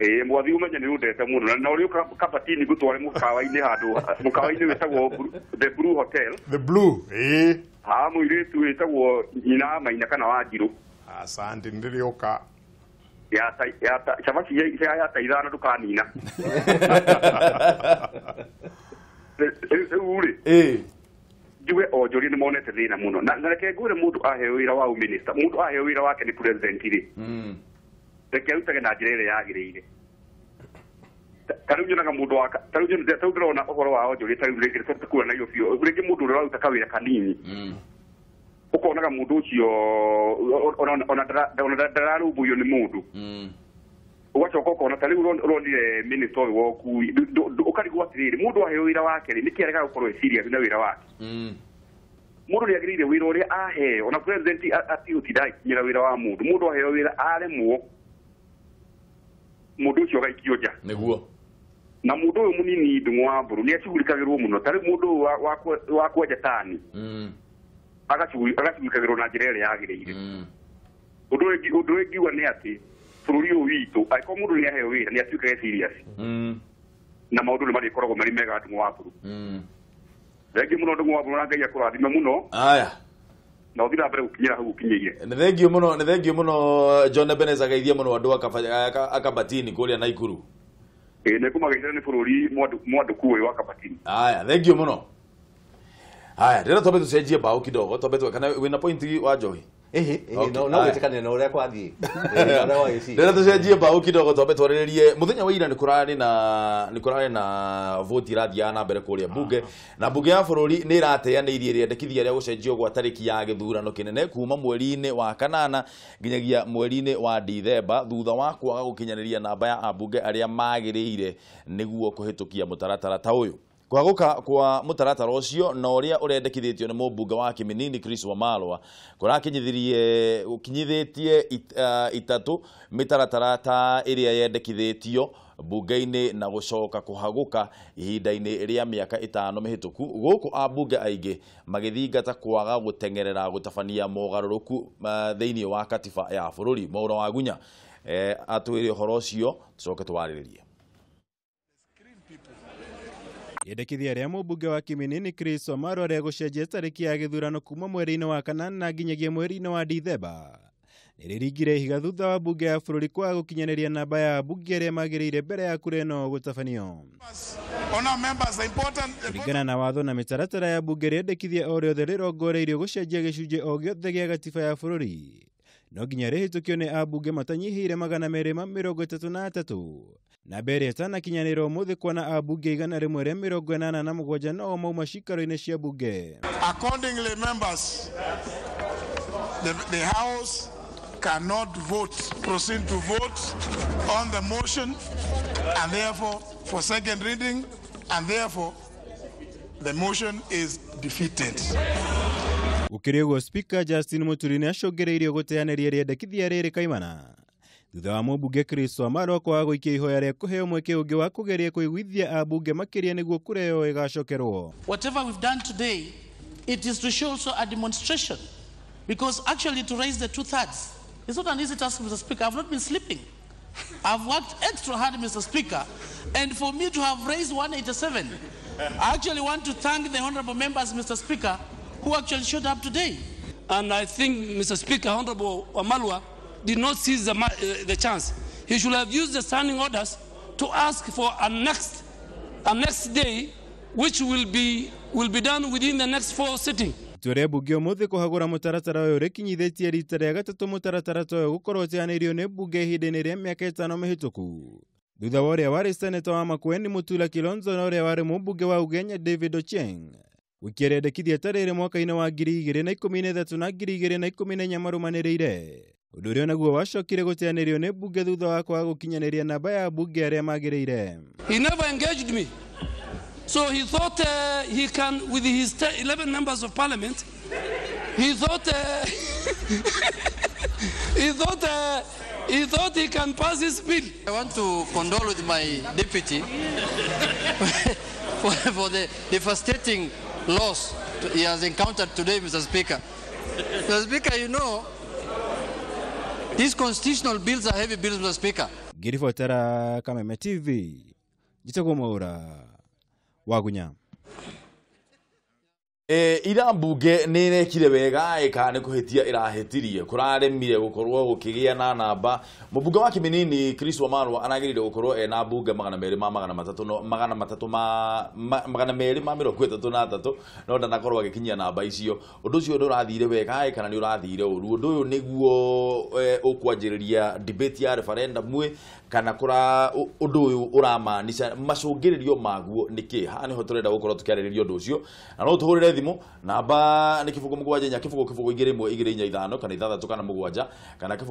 Ĩĩ mwathi ũmenye nĩ ũndete mũno, na ũrĩ kabatini ngũtware mũkawa-inĩ handũ, mũkawa-inĩ wĩtagwo The Blue Hotel. The Blue, ĩĩ. Ha mũirĩtu wĩtagwo nyina wa Maina kana Wanjirũ. Asante, ndĩrĩũka. Ya cabaci ya ta ithano ndũkanina. Rĩu rĩ, njuge onjoria nĩ monete thĩna mũno, na reke ngwĩre mũndũ aheo wĩra wa ũminista, mũndũ aheo wĩra wake nĩ president rĩ, reke arutage na njĩra ĩrĩa yagĩrĩire. Ta rĩu nyonaga mũndũ wa ta rĩu ndĩrona ũhoro wa onjoria, ta rĩu rĩngĩ tũkura na biũ, rĩngĩ mũndũ ũrĩa ũraruta kawĩra kanini, ũkonaga mũndũ ũcio ona ndararũmbũiyo nĩ mũndũ. Ũgacoka ũkona ta rĩu ũronire minister ũyũ wa ũkui, ũkarigwo atĩrĩrĩ, mũndũ aheo wĩra wake rĩ, nĩkĩ aregaga gũkorwo e serious na wĩra wake? Mũndũ nĩ agĩrĩire wĩra ũrĩa aheo, ona president atigũtinda agĩkinyĩra wĩra wa mũndũ. Mũndũ aheo wĩra aremwo, mũndũ ũcio agaikio nja. Nĩguo. Na mũndũ ũyũ mũnini Ndung'u wa Mbũrũ nĩ acugurikagĩrwo mũno. Ta rĩu mũndũ ũyũ wa kwenja tani agacugurikagĩrwo na njĩra ĩrĩa yagĩrĩire. Ũndũ ũyũ ingiuga nĩ atĩ bũrũri ũyũ witũ, angĩkorwo mũndũ nĩ aheo wĩra nĩ atuĩkage serious, na maũndũ nĩ marĩkoragwo marĩ mega Ndung'u wa Mbũrũ. Thengiũ mũno Ndung'u wa Mbũrũ, na Ngai akũrathime mũno. Aya. Na ũthiĩ na mbere gũkinyĩra hau ũkinyĩire. Nĩ thengiũ mũno, nĩ thengiũ mũno John Ebenezer, geithia mũno andũ a Kabatini kũrĩa Naikuru. Ĩĩ nĩ ngũmageithia nĩ bũrũri mwandũku ũyũ wa Kabatini. Aya, thengiũ mũno. Aya, ndĩrenda twambe tũcenjie mbaũ kidogo, twambe kana wĩna point wa Njohi? Ĩhĩ, no gwĩtĩkania na ũrĩa kwathiĩ. Ndĩrenda tũcenjie mbaũ kidogo, twambe twarĩrĩrie mũthenya wa ira nĩ kũrarĩ na voti irathiaga na mbere kũrĩa bunge, na bunge ya bũrũri nĩ ĩrateanĩirie rĩendekithia rĩa gũcenjio gwa tarĩki ya gĩthurano kĩnene kuma mweri-inĩ wa kanana nginyagia mweri-inĩ wa Dithemba, thutha wa kwaga gũkinyanĩria namba ya ambunge arĩa magĩrĩire nĩguo kũhĩtũkia mũtaratara ta ũyũ. Kwaguka kwa mũtaratara ũcio na ũrĩa ũrendekithĩtio nĩ mũmbunge wa Kiminini Chris Wamalwa kũrakinyithirie gũkinyithĩtie itatũ mĩtaratara ta ĩrĩa yendekithĩtio bunge-inĩ na gũcoka kũhagũka ihinda-inĩ rĩa mĩaka 5 mĩhĩtũku, gũkũ ambunge aingĩ magĩthingata kwaga gũteng'erera gũtabania mogarũrũku thĩinĩ wa katiba ya bũrũri. Mwaura wa Gunya atwĩre ũhoro ũcio tũcoke twarĩrĩrie. Rĩendekithia rĩa mũmbunge wa Kiminini Chris Wamalwa rĩa gũcenjia tarĩki ya gĩthurano kuma mweri-inĩ wa kanana nginyagia mweri-inĩ wa Dithemba nĩrĩringire ihiga thutha wa bunge ya bũrũri kwaga gũkinyanĩria namba ya ambunge arĩa magĩrĩire mbere ya kura ĩno gũtabanio. Kũringana na watho na mĩtaratara ya bunge, rĩendekithia o rĩothe rĩrongoreirio gũcenjia gĩcunjĩ o gĩothe gĩa gatiba ya bũrũri No nginya rĩhĩtũkio nĩ ambunge matanyihĩire 233 na mbere ĩtanakinyanĩra ũmũthĩ kuona ambunge 187 no mauma cikaro-inĩ cia bunge. Accordingly, members, the House cannot proceed to vote on the motion, and therefore for second reading, and therefore the motion is defeated. Gũkĩrĩ ũguo, Speaker Justin Muturi nĩ acũngĩrĩirio gũteanĩria rĩendekithia rĩrĩ kaimana thutha wa mũmbunge Chris Wamalwa kwaga gũikia ihoya rĩa kũheo mweke ũngĩ wa kũgeria kũiguithia ambunge makĩria nĩguo kura ĩyo ĩgacokerwo. Whatever we've done today, it is to show also a demonstration, because actually to raise the 2/3, it's not an easy task, Mr. Speaker. I've not been sleeping. I've worked extra hard, Mr. Speaker, and for me to have raised 187, I actually want to thank the honorable members, Mr. Speaker, who actually showed up today. And I think, Mr. Speaker, Honorable Wamalwa did not seize the chance. He should have used the standing orders to ask for a next day, which will be done within the next 4 sittings. Itua rĩa mbunge ũmũthĩ kũhagũra mũtaratara ũyũ rĩkinyithĩtie rita rĩa gatatũ mũtaratara ta ũyũ gũkorwo ũteanĩirio nĩ mbunge ihinda-inĩ rĩa mĩaka 5 mĩhĩtũku thutha wa ũrĩa warĩ seneta wa Makueni Mutula Kilonzo na ũrĩa warĩ mũmbunge wa Ugenya David Ochieng gũikia rĩendekithia ta rĩrĩ mwaka-inĩ wa 2013 na 2014 marũmanĩrĩire, ũndũ ũrĩa naguo wacokire gũteanĩrio nĩ mbunge thutha wa kwaga gũkinyanĩria namba ya mbunge arĩa magĩrĩire. He never engaged me. So he thought he can, with his 11 members of parliament, he thought he thought he can pass his bill. I want to condole with my deputy for the devastating loss he has encountered today, Mr. Speaker. Mr. Speaker, you know, these constitutional bills are heavy bills, Mr. Speaker. Ngĩribotera Kameme TV, njĩtagwo Mwaura Wagunya. Ira mbunge nĩ ĩrekire wega ĩka nĩ kũhĩtia ĩrahĩtirie kũraremire gũkorwo gũkĩgĩa na namba. Mũmbunge wa Kiminini Chris Wamalwa aragĩrĩire gũkorwo ena mbunge 233 no ndanakorwo agĩkinyia namba icio. Ũndũ ũcio nĩ ũrathire wega kana nĩ ũrathire ũru? Ũndũ ũyũ nĩguo ũkwanjĩrĩria debate ya referendum kana kũra ũndũ ũyũ ũramaanisha macũngĩrĩrio maguo nĩkĩ? Haha nĩho tũrenda gũkorwo tũkĩarĩrĩria ũndũ ũcio, na no tũhũrĩre thimũ namba nĩ 0 7 4 0 0 2 1 2 4 5 kana 6 kana 7 kana 0 7 3 5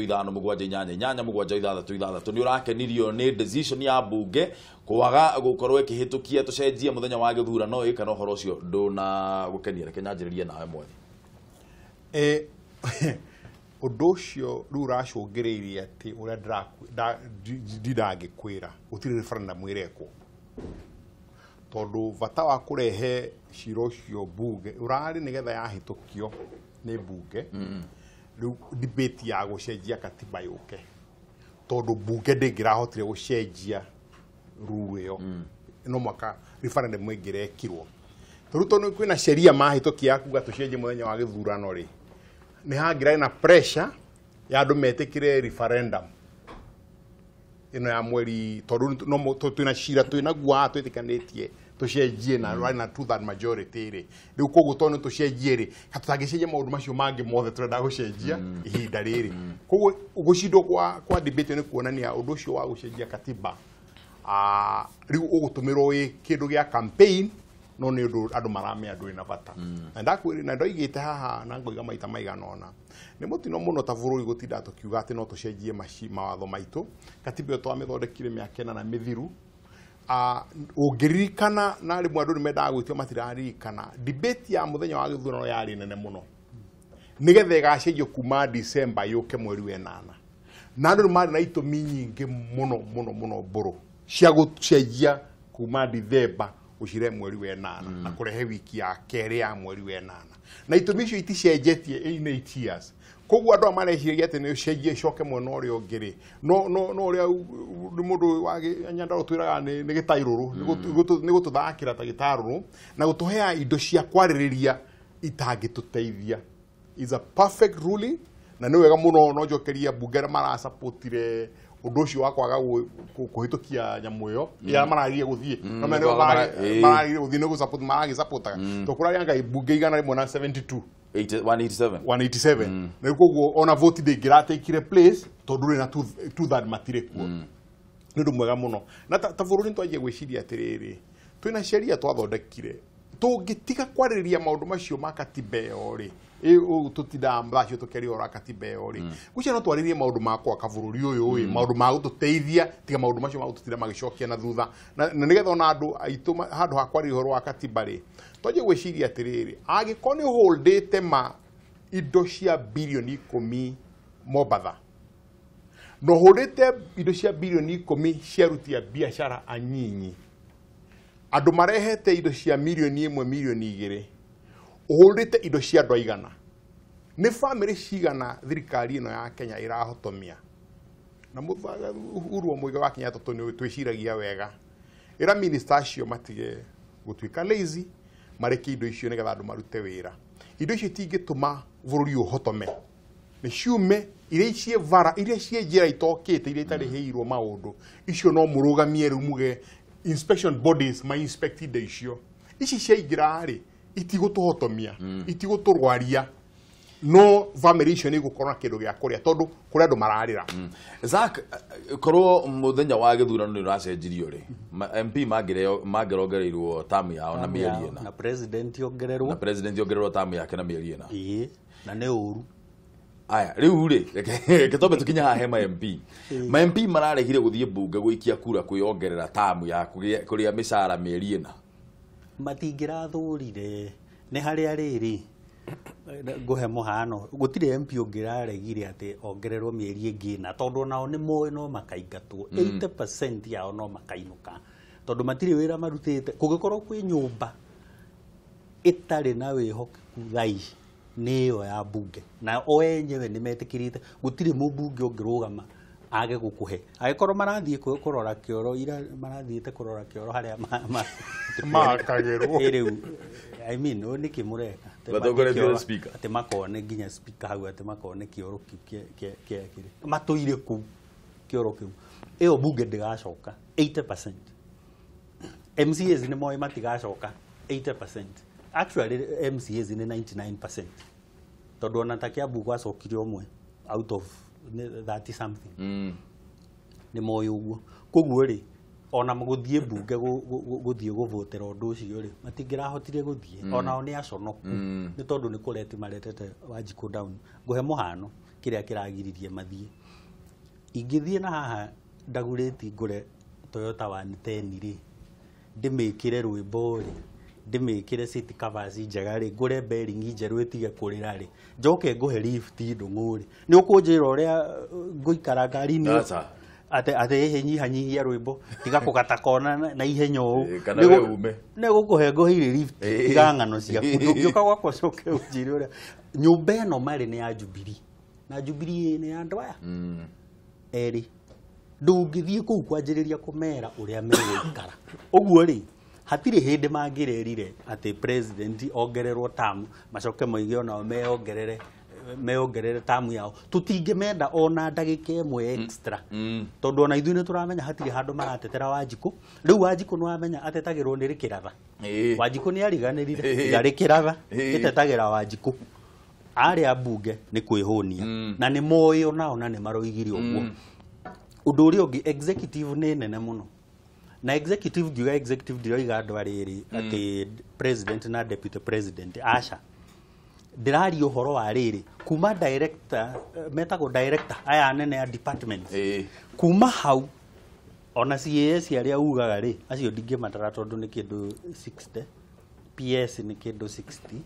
7 8 8 7 6 6. Nĩ ũrakenirio nĩ decision ya mbunge kwaga gũkorwo ĩkĩhĩtũkia tũcenjie mũthenya wa gĩthurano ĩ kana ũhoro ũcio ndũna gũkenia? Reke nyanjĩrĩrie nawe Mwathi. Ũndũ ũcio rĩu ũracũngĩrĩirie atĩ ũrĩa ndindangĩkwĩra gũtirĩ referendum ĩrekwo, tondũ bata wa kũrehe cira ũcio mbunge ũrarĩ nĩgetha yahĩtũkio nĩ mbunge rĩu debate ya gũcenjia katiba yũke, tondũ mbunge ndĩngĩrahotire gũcenjia rule ĩyo no mwaka referendum ĩngĩrekirwo. Tondũ tondũ kwĩna sheria mahĩtũkia ya kuga tũcenjie mũthenya wa gĩthurano rĩ, nĩ hangĩrarĩ na pressure ya andũ metĩkĩre referendum ĩno ya mweri, tondũ no twĩna cira twĩnaguo haha twĩtĩkanĩtie tũcenjie na rwarĩ na 2/3 majority rĩ, rĩu koguo tondũ nĩ tũcenjie rĩ, tũtangĩcenjia maũndũ macio mangĩ mothe tũrenda gũcenjia ihinda rĩrĩ. Koguo gũcindwo kwa debate nĩ kuonania ũndũ ũcio wa gũcenjia katiba rĩu ũgũtũmĩrwo wĩ kĩndũ gĩa campaign, no nĩ ũndũ andũ maramenya ndũrĩ na bata. Na ndakwĩrĩ na ndoigĩte haha na ngoiga maita maigana ũna, nĩ mũtino mũno ta bũrũri gũtinda tũkiuga atĩ no tũcenjie mawatho maitũ. Katiba ĩyo twamĩthondekire mĩaka ĩna na mĩthiru. Ũngĩririkana na rĩmwe andũ nĩ mendaga gwĩtio matiraririkana, debate ya mũthenya wa gĩthurano yarĩ nene mũno nĩgetha ĩgacenjio kuma December yũke mweri wa 8, na andũ nĩ marĩ na itũmi nyingĩ mũno mũno mũno mbũrũ cia gũcenjia kuma December gũcire mweri wa 8 na kũrehe wiki ya kerĩ ya mweri wa 8, na itũmi icio iticenjetie in 8 years. Koguo andũ aya mareciragia atĩ nĩ ũcenjie ĩcoke mwena ũrĩa ũngĩ rĩ, no no no ũrĩa nĩ mũndũ wa Nyandarua twĩraga nĩ gĩtairũrũ, nĩ gũtũthakĩra ta gĩtarũrũ na gũtũhea indo cia kwarĩrĩria itangĩtũteithia. Is a perfect ruling, na nĩ wega mũno no njokeria mbunge arĩa marasapotire ũndũ ũcio wa kwaga kũhĩtũkia nyamũ ĩyo ya maragire gũthiĩ no maragire gũthiĩ nĩ gũsupport maragĩsupportaga, tondũ kũrarĩ anga mbunge 172 187 187 na koguo ona vote ndĩngĩratekire place tondũ rĩ na 2/3 matirĩ kuo. Nĩ ũndũ mwega mũno na ta bũrũri nĩtwanjia gwĩciria atĩrĩrĩ, twĩna sheria twathondekire tũngĩtiga kwarĩrĩria maũndũ macio ma katiba ĩyo rĩ, tũtindaga thaa icio tũkĩaria ũhoro wa katiba ĩyo rĩ, gwĩciria no twarĩrie maũndũ ma gwaka bũrũri ũyũ ĩ, maũndũ ma gũtũteithia tiga maũndũ macio ma gũtũtinda magĩcokia na thutha, na nĩgetha ona andũ aitũ handũ ha kwarĩria ũhoro wa katiba rĩ, twanjie gwĩciria atĩrĩrĩ, angĩkorwo nĩ ũholdĩte ma indo cia birioni 10 Mombatha, na ũhũrĩte indo cia birioni 10 cia aruti a biacara anyinyi, andũ marehete indo cia mirioni 1 mirioni 2, ũhũrĩte indo cia andũ aigana, nĩ bamĩrĩ cigana thirikari ĩno ya Kenya ĩrahotomia? Na Uhuru wa Muigai wa Kenyatta tondũ twĩciragia wega, ĩra minister acio matige gũtuĩka lazy, mareke indo icio nĩgetha andũ marute wĩra. Indo icio itingĩtũma bũrũri ũhotome, nĩ ciume iria ciĩ vara, iria ciĩ njĩra itokĩte, iria itarĩhĩirwo maũndũ icio, no mũrũgamie rĩu muge inspection bodies ma inspect indo icio. Ici ciaingĩra rĩ, itigũtũhotomia, itigũtũrwaria, no bamĩrĩ icio nĩ igũkorwo na kĩndũ gĩa kũrĩa tondũ kũrĩ andũ mararĩra. Zack, korwo mũthenya wa gĩthurano nĩ ũracenjirio rĩ, MP mangĩrongereirwo tamu yao na mĩeri ĩna, na president ongererwo, na president ongererwo tamu yake na mĩeri ĩna. Ĩĩ, na nĩ ũru. Aya, rĩu rĩ, reke twambe tũkinye haha he ma MP. Ma MP mararegire gũthiĩ mbunge gũikia kura kwĩongerera tamu ya kũrĩa mĩcara mĩeri ĩna. Matingĩrathũrire nĩ harĩa rĩrĩ ngũhe mũhano, gũtirĩ MP ũngĩraregire atĩ ongererwo mĩeri ĩngĩ ĩna, tondũ onao nĩ moĩ no makaingatwo. 80% yao no makainũka tondũ matirĩ wĩra marutĩte. Kũngĩkorwo kwĩ nyũmba ĩtarĩ na wĩhokeku thaa ici nĩ ĩyo ya mbunge, na o enyewe nĩ metĩkĩrĩte gũtirĩ mũmbunge ũngĩrũgama age gũkũhe. Angĩkorwo marathiĩ kũrora kĩoro, ira marathiĩte kũrora kĩoro harĩa makagĩrwo. Rĩu I mean, ũyũ nĩkĩ mũreka? Matongoretio nĩ speaker. Atĩ makone nginya speaker hau, atĩ makone kĩoro kĩu kĩa kĩrĩa matũire kũu kĩoro kĩu. Ĩyo mbunge ndĩgacoka 80%. MCAs nĩ moĩ matigacoka 80%. Actually MCAs nĩ 99%. Tondũ ona ta Kiambu gwacokire ũmwe out of 30 something. Nĩ moĩ ũguo. Koguo rĩ, ona gũthiĩ mbunge gũthiĩ gũvotera ũndũ ũcio rĩ, matingĩrahotire gũthiĩ. Onao nĩ aconoku nĩ tondũ nĩ kũreti maretete Wanjikũ down. Ngũhe mũhano kĩrĩa kĩragiririe mathiĩ. Ingĩthiĩ na haha ndagurĩti ngũre Toyota 110 rĩ, ndĩmĩkĩre rwĩmbo rĩ, ndĩmĩkĩre seat covers njega rĩ, ngũre bearing njerũ ĩtige kũrĩra rĩ, njoke ngũhe lift ndũng'ũ rĩ, nĩ ũkũnjĩra ũrĩa ngũikara ngari-inĩ atĩ atĩ nyihanyihia rwĩmbo, tiga kũgata kona na ihenya ũũ, kana we ume nĩ gũkũhe ngũheire lift, tiga ng'ano ciaku, ndũngĩũka gwakwa ũcoke ũnjĩre ũrĩa. Nyũmba ĩno marĩ nĩ ya Jubilee, na Jubilee nĩ ya andũ aya erĩ, ndũngĩthiĩ kũu kwanjĩrĩria kũmera ũrĩa megũikara. Ũguo rĩ, hatirĩ hĩndĩ mangĩrerire atĩ president ongererwo tamu macoke moige onao meongerere tamu yao. Tũtingĩmenda ona ndagĩka ĩmwe extra, tondũ ona ithuĩ nĩ tũramenya hatirĩ handũ maratetera Wanjikũ. Rĩu Wanjikũ nĩ wamenya atetagĩrwo nĩ Rĩkĩratha. Wanjikũ nĩ ariganĩrire tiga Rĩkĩratha ĩtetagĩra Wanjikũ. Arĩa mbunge nĩ kwĩhũnia na nĩ moĩ onao na nĩ maroigire ũguo. Ũndũ ũrĩa ũngĩ, executive nĩ nene mũno. Na executive ngiuga executive ndiroiga andũ arĩrĩ atĩ president na deputy president, aca. Ndĩraria ũhoro wa rĩrĩ kuma director, metagwo director aya anene a department, kuma hau ona CAS arĩa ugaga rĩ, acio ndingĩmatara tondũ nĩ kĩndũ 60, PS nĩ kĩndũ 60,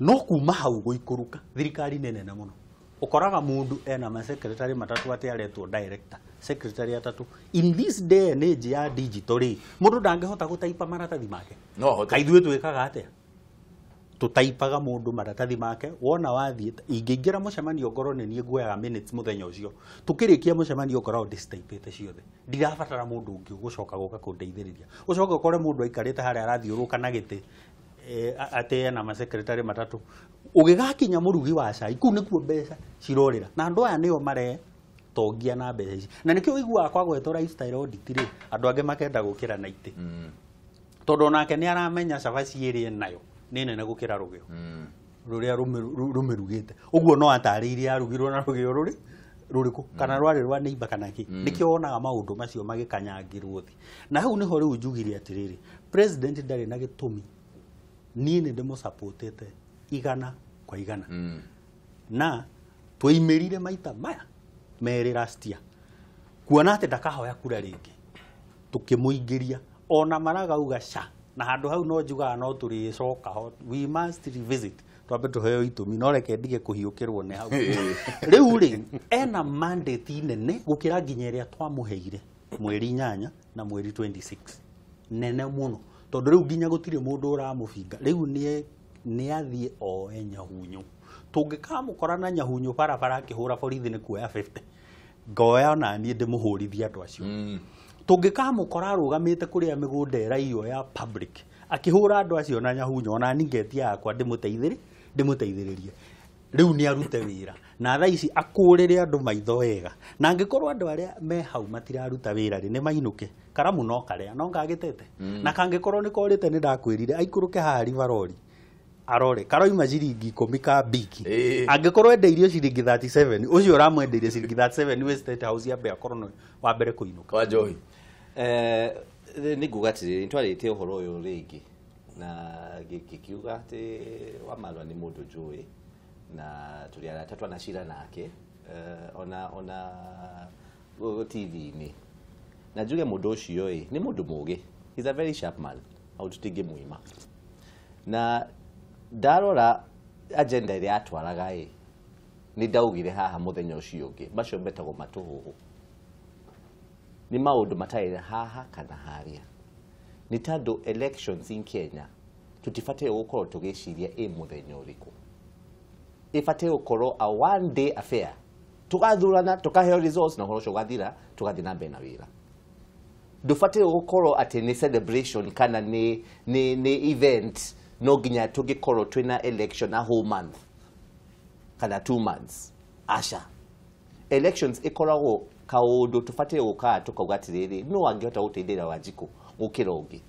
no kuma hau gũikũrũka thirikari nĩ nene mũno. Ũkoraga mũndũ ena ma secretary matatũ atĩ aretwo director, secretary atatũ. In this day and age ya digital rĩ, mũndũ ndangĩhota gũtaipa maratathi make. No ahote. Kaĩ ithuĩ twĩkaga atĩa? Tũtaipaga mũndũ maratathi make, wona wathiĩ, ingĩingĩra mũcemanio ngorwo nĩ niĩ nguoyaga minutes mũthenya ũcio, tũkĩrĩkia mũcemanio ngoragwo ndĩcitaipĩte ciothe, ndirabatara mũndũ ũngĩ ũgũcoka gũka kũndeithĩrĩria. Ũcoke ũkore mũndũ aikarĩte harĩa arathiũrũrũka na gĩtĩ atĩ ena masekretary matatũ, ũgĩgakinya mũrugi wa cai, kũu nĩkuo mbeca cirorĩra. Na andũ aya nĩo maretongia na mbeca ici, na nĩkĩo ũiguaga kwagwetwo lifestyle audit rĩ, andũ angĩ makenda gũkĩra na itĩ, tondũ onake nĩ aramenya cabaci ĩrĩa enayo nĩ nene gũkĩra rũgĩo. Rũrĩa rũmĩrugĩte ũguo no atarĩirie arugirwo na rũgĩo rũrĩ rũrĩkũ kana rwarĩ rwa neighbor kana kĩ. Nĩkĩo wonaga maũndũ macio magĩkanyangĩrwo thĩ. Na hau nĩho rĩu njugire atĩrĩrĩ, president ndarĩ na gĩtũmi, niĩ nĩ ndĩmũsupportĩte 100%. Na twaimĩrire maita maya merĩ last year kuona atĩ ndakahoya kura rĩngĩ, tũkĩmũingĩria ona maragauga ca na handũ hau no njugaga no tũrĩcoka ho, we must revisit, twambe tũheo itũmi, no reke ndige kũhiũkĩrwo nĩ hau. Rĩu rĩ ena mandate nene gũkĩra nginya ĩrĩa twamũheire mweri 8 na mweri 26, nene mũno, tondũ rĩu nginya gũtirĩ mũndũ ũramũbinga. Rĩu nĩ athiĩ oe nyahunyu, tũngĩkamũkora na nyahunyu barabara akĩhũra borithi nĩ kuoya 50, ngoya ona niĩ ndĩmũhũrithie andũ acio. Tũngĩkamũkora arũgamĩte kũrĩa mĩgũnda ĩraiywo ya public akĩhũra andũ acio na nyahunyo, ona niĩ ngetia yakwa ndĩmũteithĩrĩrie. Rĩu nĩ arute wĩra na thaa ici akũrĩre andũ maitho wega, na angĩkorwo andũ arĩa me hau matiraruta wĩra rĩ, nĩ mainũke karamu no karĩa no ngagĩtete. Na kangĩkorwo nĩ korĩte nĩ ndakwĩrire aikũrũke haha Rivarori arore karoima ciringi 10 ka biki, angĩkorwo endeirio ciringi 37, ũcio ũramwendeirie ciringi 37 wĩ State House yambe akorwo no wa mbere kũinũka. Wa Njohi, nĩ nguga atĩrĩrĩ, nĩtwarĩtie ũhoro ũyũ rĩngĩ na ngĩkiuga atĩ Wamalwa nĩ mũndũ njũĩ na tũrĩ arata twanacira nake ona TV-inĩ, na njuge mũndũ ũcio ĩ nĩ mũndũ mũgĩ, he's a very sharp man, hau tũtingĩmũima. Na ndarora agenda ĩrĩa atwaraga ĩ, nĩ ndaugire haha mũthenya ũcio ũngĩ, macio metagwo matũhũhũ, nĩ maũndũ matarĩ haha kana harĩa. Nĩ tondũ elections in Kenya tũtibataire gũkorwo tũgĩciria ĩ mũthenya ũrĩkũ, ĩbataire gũkorwo a one day affair, tũgathurana tũkaheo results na ũhoro ũcio ũgathira, tũgathiĩ na mbere na wĩra. Ndũbataire gũkorwo atĩ nĩ celebration kana nĩ event no nginya tũngĩkorwo twĩna election a whole month kana 2 months. Aca, elections ĩkoragwo kaũndũ tũbataire gũkaa tũkauga atĩrĩrĩ, no angĩhota gũteithĩrĩria Wanjikũ gũkĩra ũngĩ,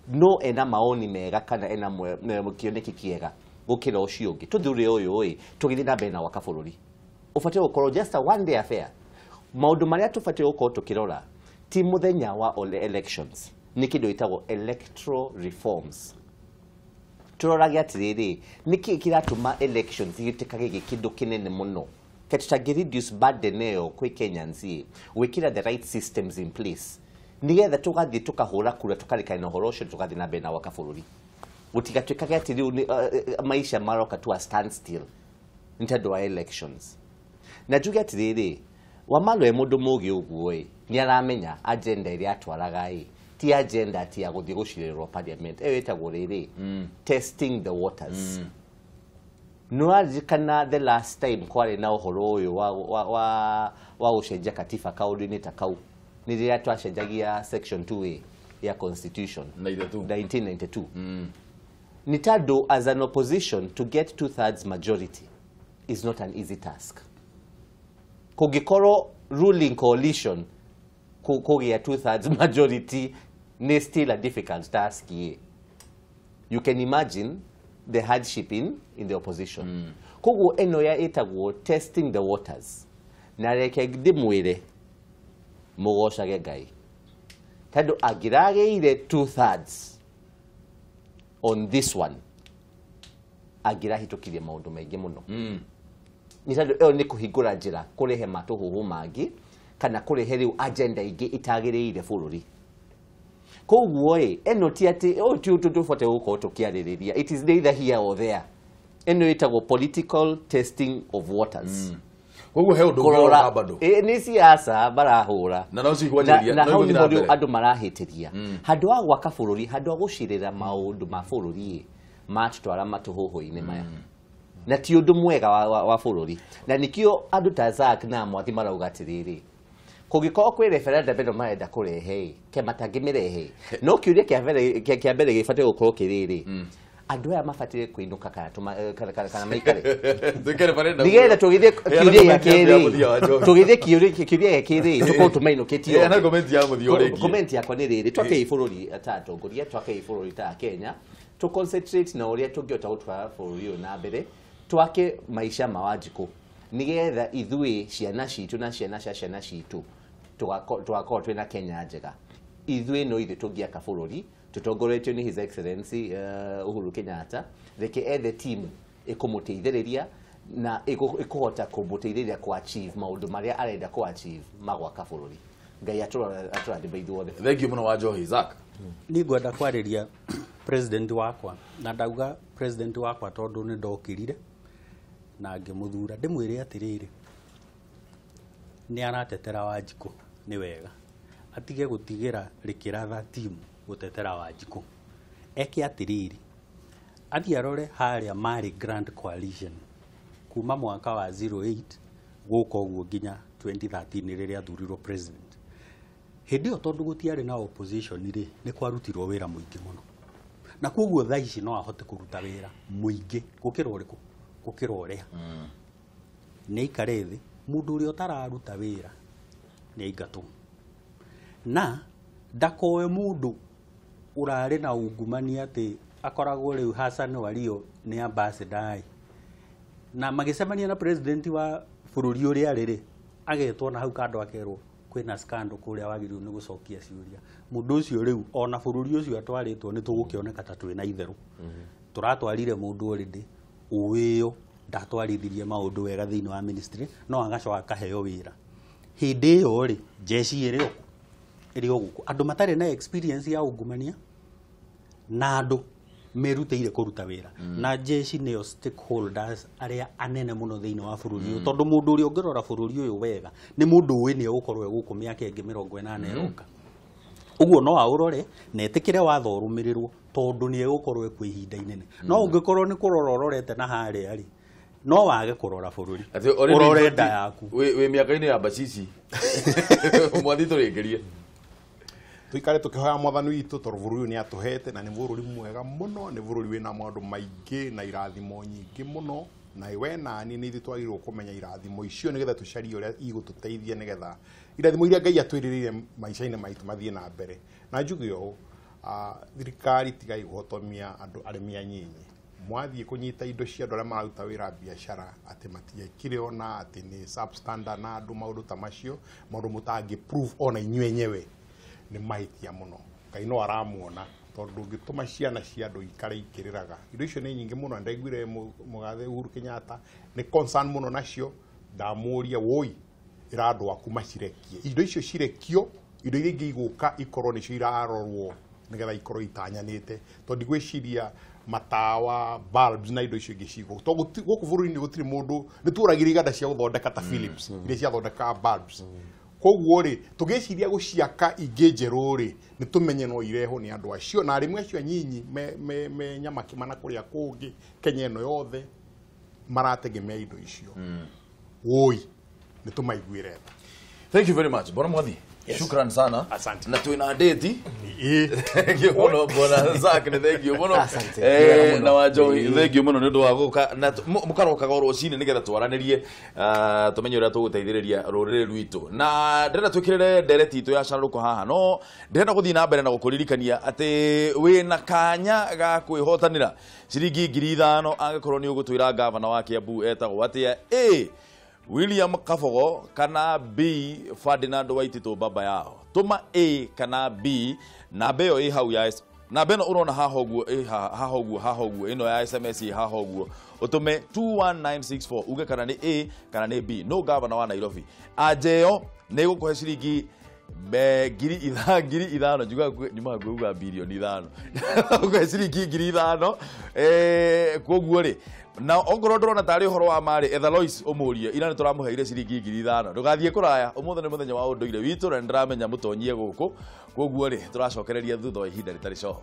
no ena maoni mega kana ena kĩoneki kĩega gũkĩra ũcio ũngĩ, tũthure ũyũ ĩ tũgĩthiĩ na mbere na gwaka bũrũri. Ũbataire gũkorwo just a one day affair. Maũndũ marĩa tũbataire gũkorwo tũkĩrora ti mũthenya wa elections, nĩ kĩndũ gĩtagwo electoral reforms. Tũrorage atĩrĩrĩ, nĩkĩ kĩratũma elections gĩtuĩkage gĩ kĩndũ kĩnene mũno, ke tũtangĩ reduce burden ĩyo kwĩ Kenyans ĩ, gwĩkĩra the right systems in place nĩgetha tũgathiĩ tũkahũra kura tũkarĩkana na ũhoro ũcio, tũgathiĩ na mbere na gwaka bũrũri. Gũtigatuĩkage atĩ rĩu maisha maroka to a standstill nĩ tondũ wa elections. Na njuge atĩrĩrĩ, Wamalwa e mũndũ mũgĩ ũguo ĩ, nĩ aramenya agenda ĩrĩa atwaraga ĩ ti agenda ati ya gũthiĩ gũcirĩrwo parliament, ĩyo ĩtagwo rĩrĩ testing the waters. Nĩwaririkana the last time kwarĩ na ũhoro ũyũ wa gũcenjia katiba kaũndũ-inĩ ta kau, nĩ rĩrĩa twacenjagia section 2A ya constitution 1992. Nĩ tondũ as an opposition to get 2/3 majority is not an easy task. Kũngĩkorwo ruling coalition kũgĩa 2/3 majority nĩ still a difficult task. You can imagine the hardship in the opposition. Koguo ĩno ya ĩtagwo testing the waters. Na reke ndĩmwĩre mũgocage Ngai, tondũ angĩragĩire 2/3 on this one, angĩrahĩtũkirie maũndũ maingĩ mũno. Nĩ tondũ ĩyo nĩ kũhingũra njĩra kũrehe matũhũhũ mangĩ kana kũrehe rĩu agenda ingĩ itagĩrĩire bũrũri. Koguo ĩ ĩno ti atĩ ũyũ ti ũndũ tũbataire gũkorwo tũkĩarĩrĩria, it is neither here or there. Ĩno ĩtagwo political testing of waters. Koguo he ũndũ ũngĩ bado nĩ siasa marahũra na no cigwanjĩrĩria, na hau nĩho rĩu andũ marahĩtĩria. Handũ ha gwaka bũrũri, handũ ha gũcirĩra maũndũ ma bũrũri ĩ matũtwara matũhũhũ-inĩ maya, na ti ũndũ mwega wa bũrũri. Na nĩkĩo andũ ta Zack na Mwathi marauga atĩrĩrĩ, kũngĩkorwo kwĩ referendum ĩno marenda kũrehe ke matangĩmĩrehe, no kĩũria kĩa mbere gĩbataire gũkorwo kĩrĩrĩ, andũ aya mabataire kũinũka kana maikare nĩgetha tũgĩthiĩ kĩũria gĩa kerĩ, tũgĩthiĩ kĩũria gĩa kerĩ tũkorwo tũmainũkĩtio. Comment yakwa nĩ rĩrĩ, twakei bũrũri ta atongoria, twakei bũrũri ta Kenya, To concentrate na ũrĩa tũngĩhota gũtwara bũrũri ũyũ na mbere, twake maisha ma Wanjikũ nĩgetha ithuĩ ciana citũ na ciana cia ciana citũ tũgakorwo twĩna Kenya njega. Ithuĩ no ithuĩ tũngĩaka bũrũri tũtongoretio nĩ His Excellency Uhuru Kenyatta. Reke ethe team ĩkũmũteithĩrĩria na ĩkũhota kũmũteithĩrĩria kũ achieve maũndũ marĩa arenda kũ achieve ma gwaka bũrũri. Ngai atũrathime ithuothe. Thank you mũno Wanjohi. Zack. Niĩ ngwenda kwarĩria president wakwa, na ndauga president wakwa tondũ nĩ ndokĩrire na ngĩmũthura, ndĩmwĩre atĩrĩrĩ, nĩ aratetera Wanjikũ, nĩ wega atige gũtigĩra Rĩkĩratha team gũtetera Wanjikũ. Eke atĩrĩrĩ, athiĩ arore harĩa marĩ Grand Coalition kuma mwaka wa 08 gũka ũguo nginya 2013 rĩrĩa athurirwo president. Hĩndĩ ĩyo tondũ gũtiarĩ na opposition rĩ, nĩ kwarutirwo wĩra mũingĩ mũno, na koguo thaa ici no ahote kũruta wĩra mũingĩ gũkĩra ũrĩkũ, gũkĩra ũrĩa. Nĩ aikare thĩ, mũndũ ũrĩa ũtararuta wĩra nĩ aingatwo, na ndakoe mũndũ ũrarĩ na ungumania atĩ akoragwo rĩu Hassan Wario nĩ ambassador, na magĩcemania na president wa bũrũri ũrĩa arĩ rĩ, agetwo na hau kando akerwo kwĩna scandal kũrĩa wagĩrĩirwo nĩ gũcokia ciũria. Mũndũ ũcio rĩu ona bũrũri ũcio atwarĩtwo nĩ tũgũkĩoneka ta twĩna itherũ. Tũratwarire mũndũ already ũĩyo ndatwarithirie maũndũ wega thĩinĩ wa ministry, no agacoka akaheo wĩra. Hĩndĩ ĩyo rĩ, jeshi ĩrĩ o gũkũ, andũ matarĩ na experience ya ungumania na andũ merutĩire kũruta wĩra. Na jeshi nĩo stakeholders arĩa anene mũno thĩinĩ wa bũrũri ũyũ, tondũ mũndũ ũrĩa ũngĩrora bũrũri ũyũ wega nĩ mũndũ ũĩ nĩ egũkorwo e gũkũ mĩaka ĩngĩ 80 ĩroka. Ũguo no aũrore na etĩkĩre watho ũrũmĩrĩrwo tondũ nĩ egũkorwo ekuo ihinda inene. No ũngĩkorwo nĩ kũrora ũrorete na harĩa rĩ, no wage kũrora bũrũri, ũrore nda yaku. Wĩ mĩaka-inĩ ya Bacici mwathi tũrĩkĩrie. Tuikare tukihoya mwathani witũ tondũ bũrũri ũyũ nĩ atũhete na nĩ bũrũri mwega mũno, nĩ bũrũri wĩna maũndũ maingĩ na irathimo nyingĩ mũno, na we nani nĩ ithuĩ twagĩrĩirwo kũmenya irathimo icio nĩgetha tũcarie ũrĩa igũtũteithia nĩgetha irathimo iria Ngai atwĩrĩrĩire maica-inĩ maitũ mathiĩ na mbere. Na njuge ũũ, thirikari tigai kũhotomia andũ arĩmi anyinyi. Mwathiĩ kũnyita indo cia andũ arĩa mararuta wĩra biacara atĩ matiekire ona atĩ nĩ substandard na andũ maũndũ ta macio, maũndũ mũtangĩ prove ona inyuĩ enyewe, nĩ mahĩtia mũno. Ngai no aramuona tondũ ndũngĩtũma ciana cia andũ ikare ikĩrĩraga. Indo icio nĩ nyingĩ mũno, ndaiguire mũgathe Uhuru Kenyatta nĩ concern mũno nacio, ndamũria woi ĩra andũ aku macirekie. Indo icio cirekio, indo iria ingĩ igũka ikorwo nĩcio irarorwo nĩgetha ikorwo itanyanĩte, tondũ ndigwĩciria matawa, bulbs na indo icio ingĩ cigũ. Tondũ gũkũ bũrũri-inĩ gũtirĩ mũndũ, nĩ tuoragire iganda cia gũthondeka ta Philips iria ciathondekaga bulbs. Koguo rĩ, tũgĩciria gũciaka ingĩ njerũ rĩ, nĩ tũmenye no irehwo nĩ andũ acio na arĩmi acio anyinyi me Nyamakima na kũrĩa kũngĩ Kenya ĩno yothe marategemea indo icio. Woi, nĩ tũmaiguĩre tha. Thank you very much. Bwana Mwathi. Yes. Shukran sana. Asante. Na twina date. Thank you muno Bwana Zack, ni thank you muno. Asante. Na Wanjohi, thank you muno nĩ ũndũ wa gũka na mũkarokaga o rũcinĩ nĩgetha twaranĩrie, tũmenye ũrĩa tũgũteithĩrĩria rũrĩrĩ rwitũ. Na ndĩrenda twĩkĩrĩre ndereti itũ ya carũrũko haha, no ndĩrenda gũthiĩ na mbere na gũkũririkania atĩ wĩna kanya ga kwĩhotanĩra ciringi 5,000 angĩkorwo nĩ ũgũtwĩra gavana wa Kiambu etagwo atĩa. A William Kabogo kana B Ferdinand Waititũ baba yao. Tũma A kana B namba ĩyo ĩ hau ya namba ĩno ũrona haha ũguo, ĩ haha ũguo, haha ũguo, ĩno ya SMS ĩ haha ũguo, ũtũme 21964 uge kana nĩ A kana nĩ B. No gavana wa Nairobi anja ĩyo nĩ ĩgũkũhe ciringi 5,000, njugaga nyumaga kuuga bilioni 5, ũkũhe ciringi 5,000. Koguo rĩ, na ongorwo ndũrona tarĩ ũhoro wa marĩ, etha Lois ũmũrie, ira nĩ tũramũheire ciringi 5,000. Ndũgathiĩ kũraya, ũmũthĩ nĩ mũthenya wa ũndũire witũ na nĩndĩramenya mũtonyie gũkũ, koguo rĩ tũracokereria thutha wa ihinda rĩtarĩ coho.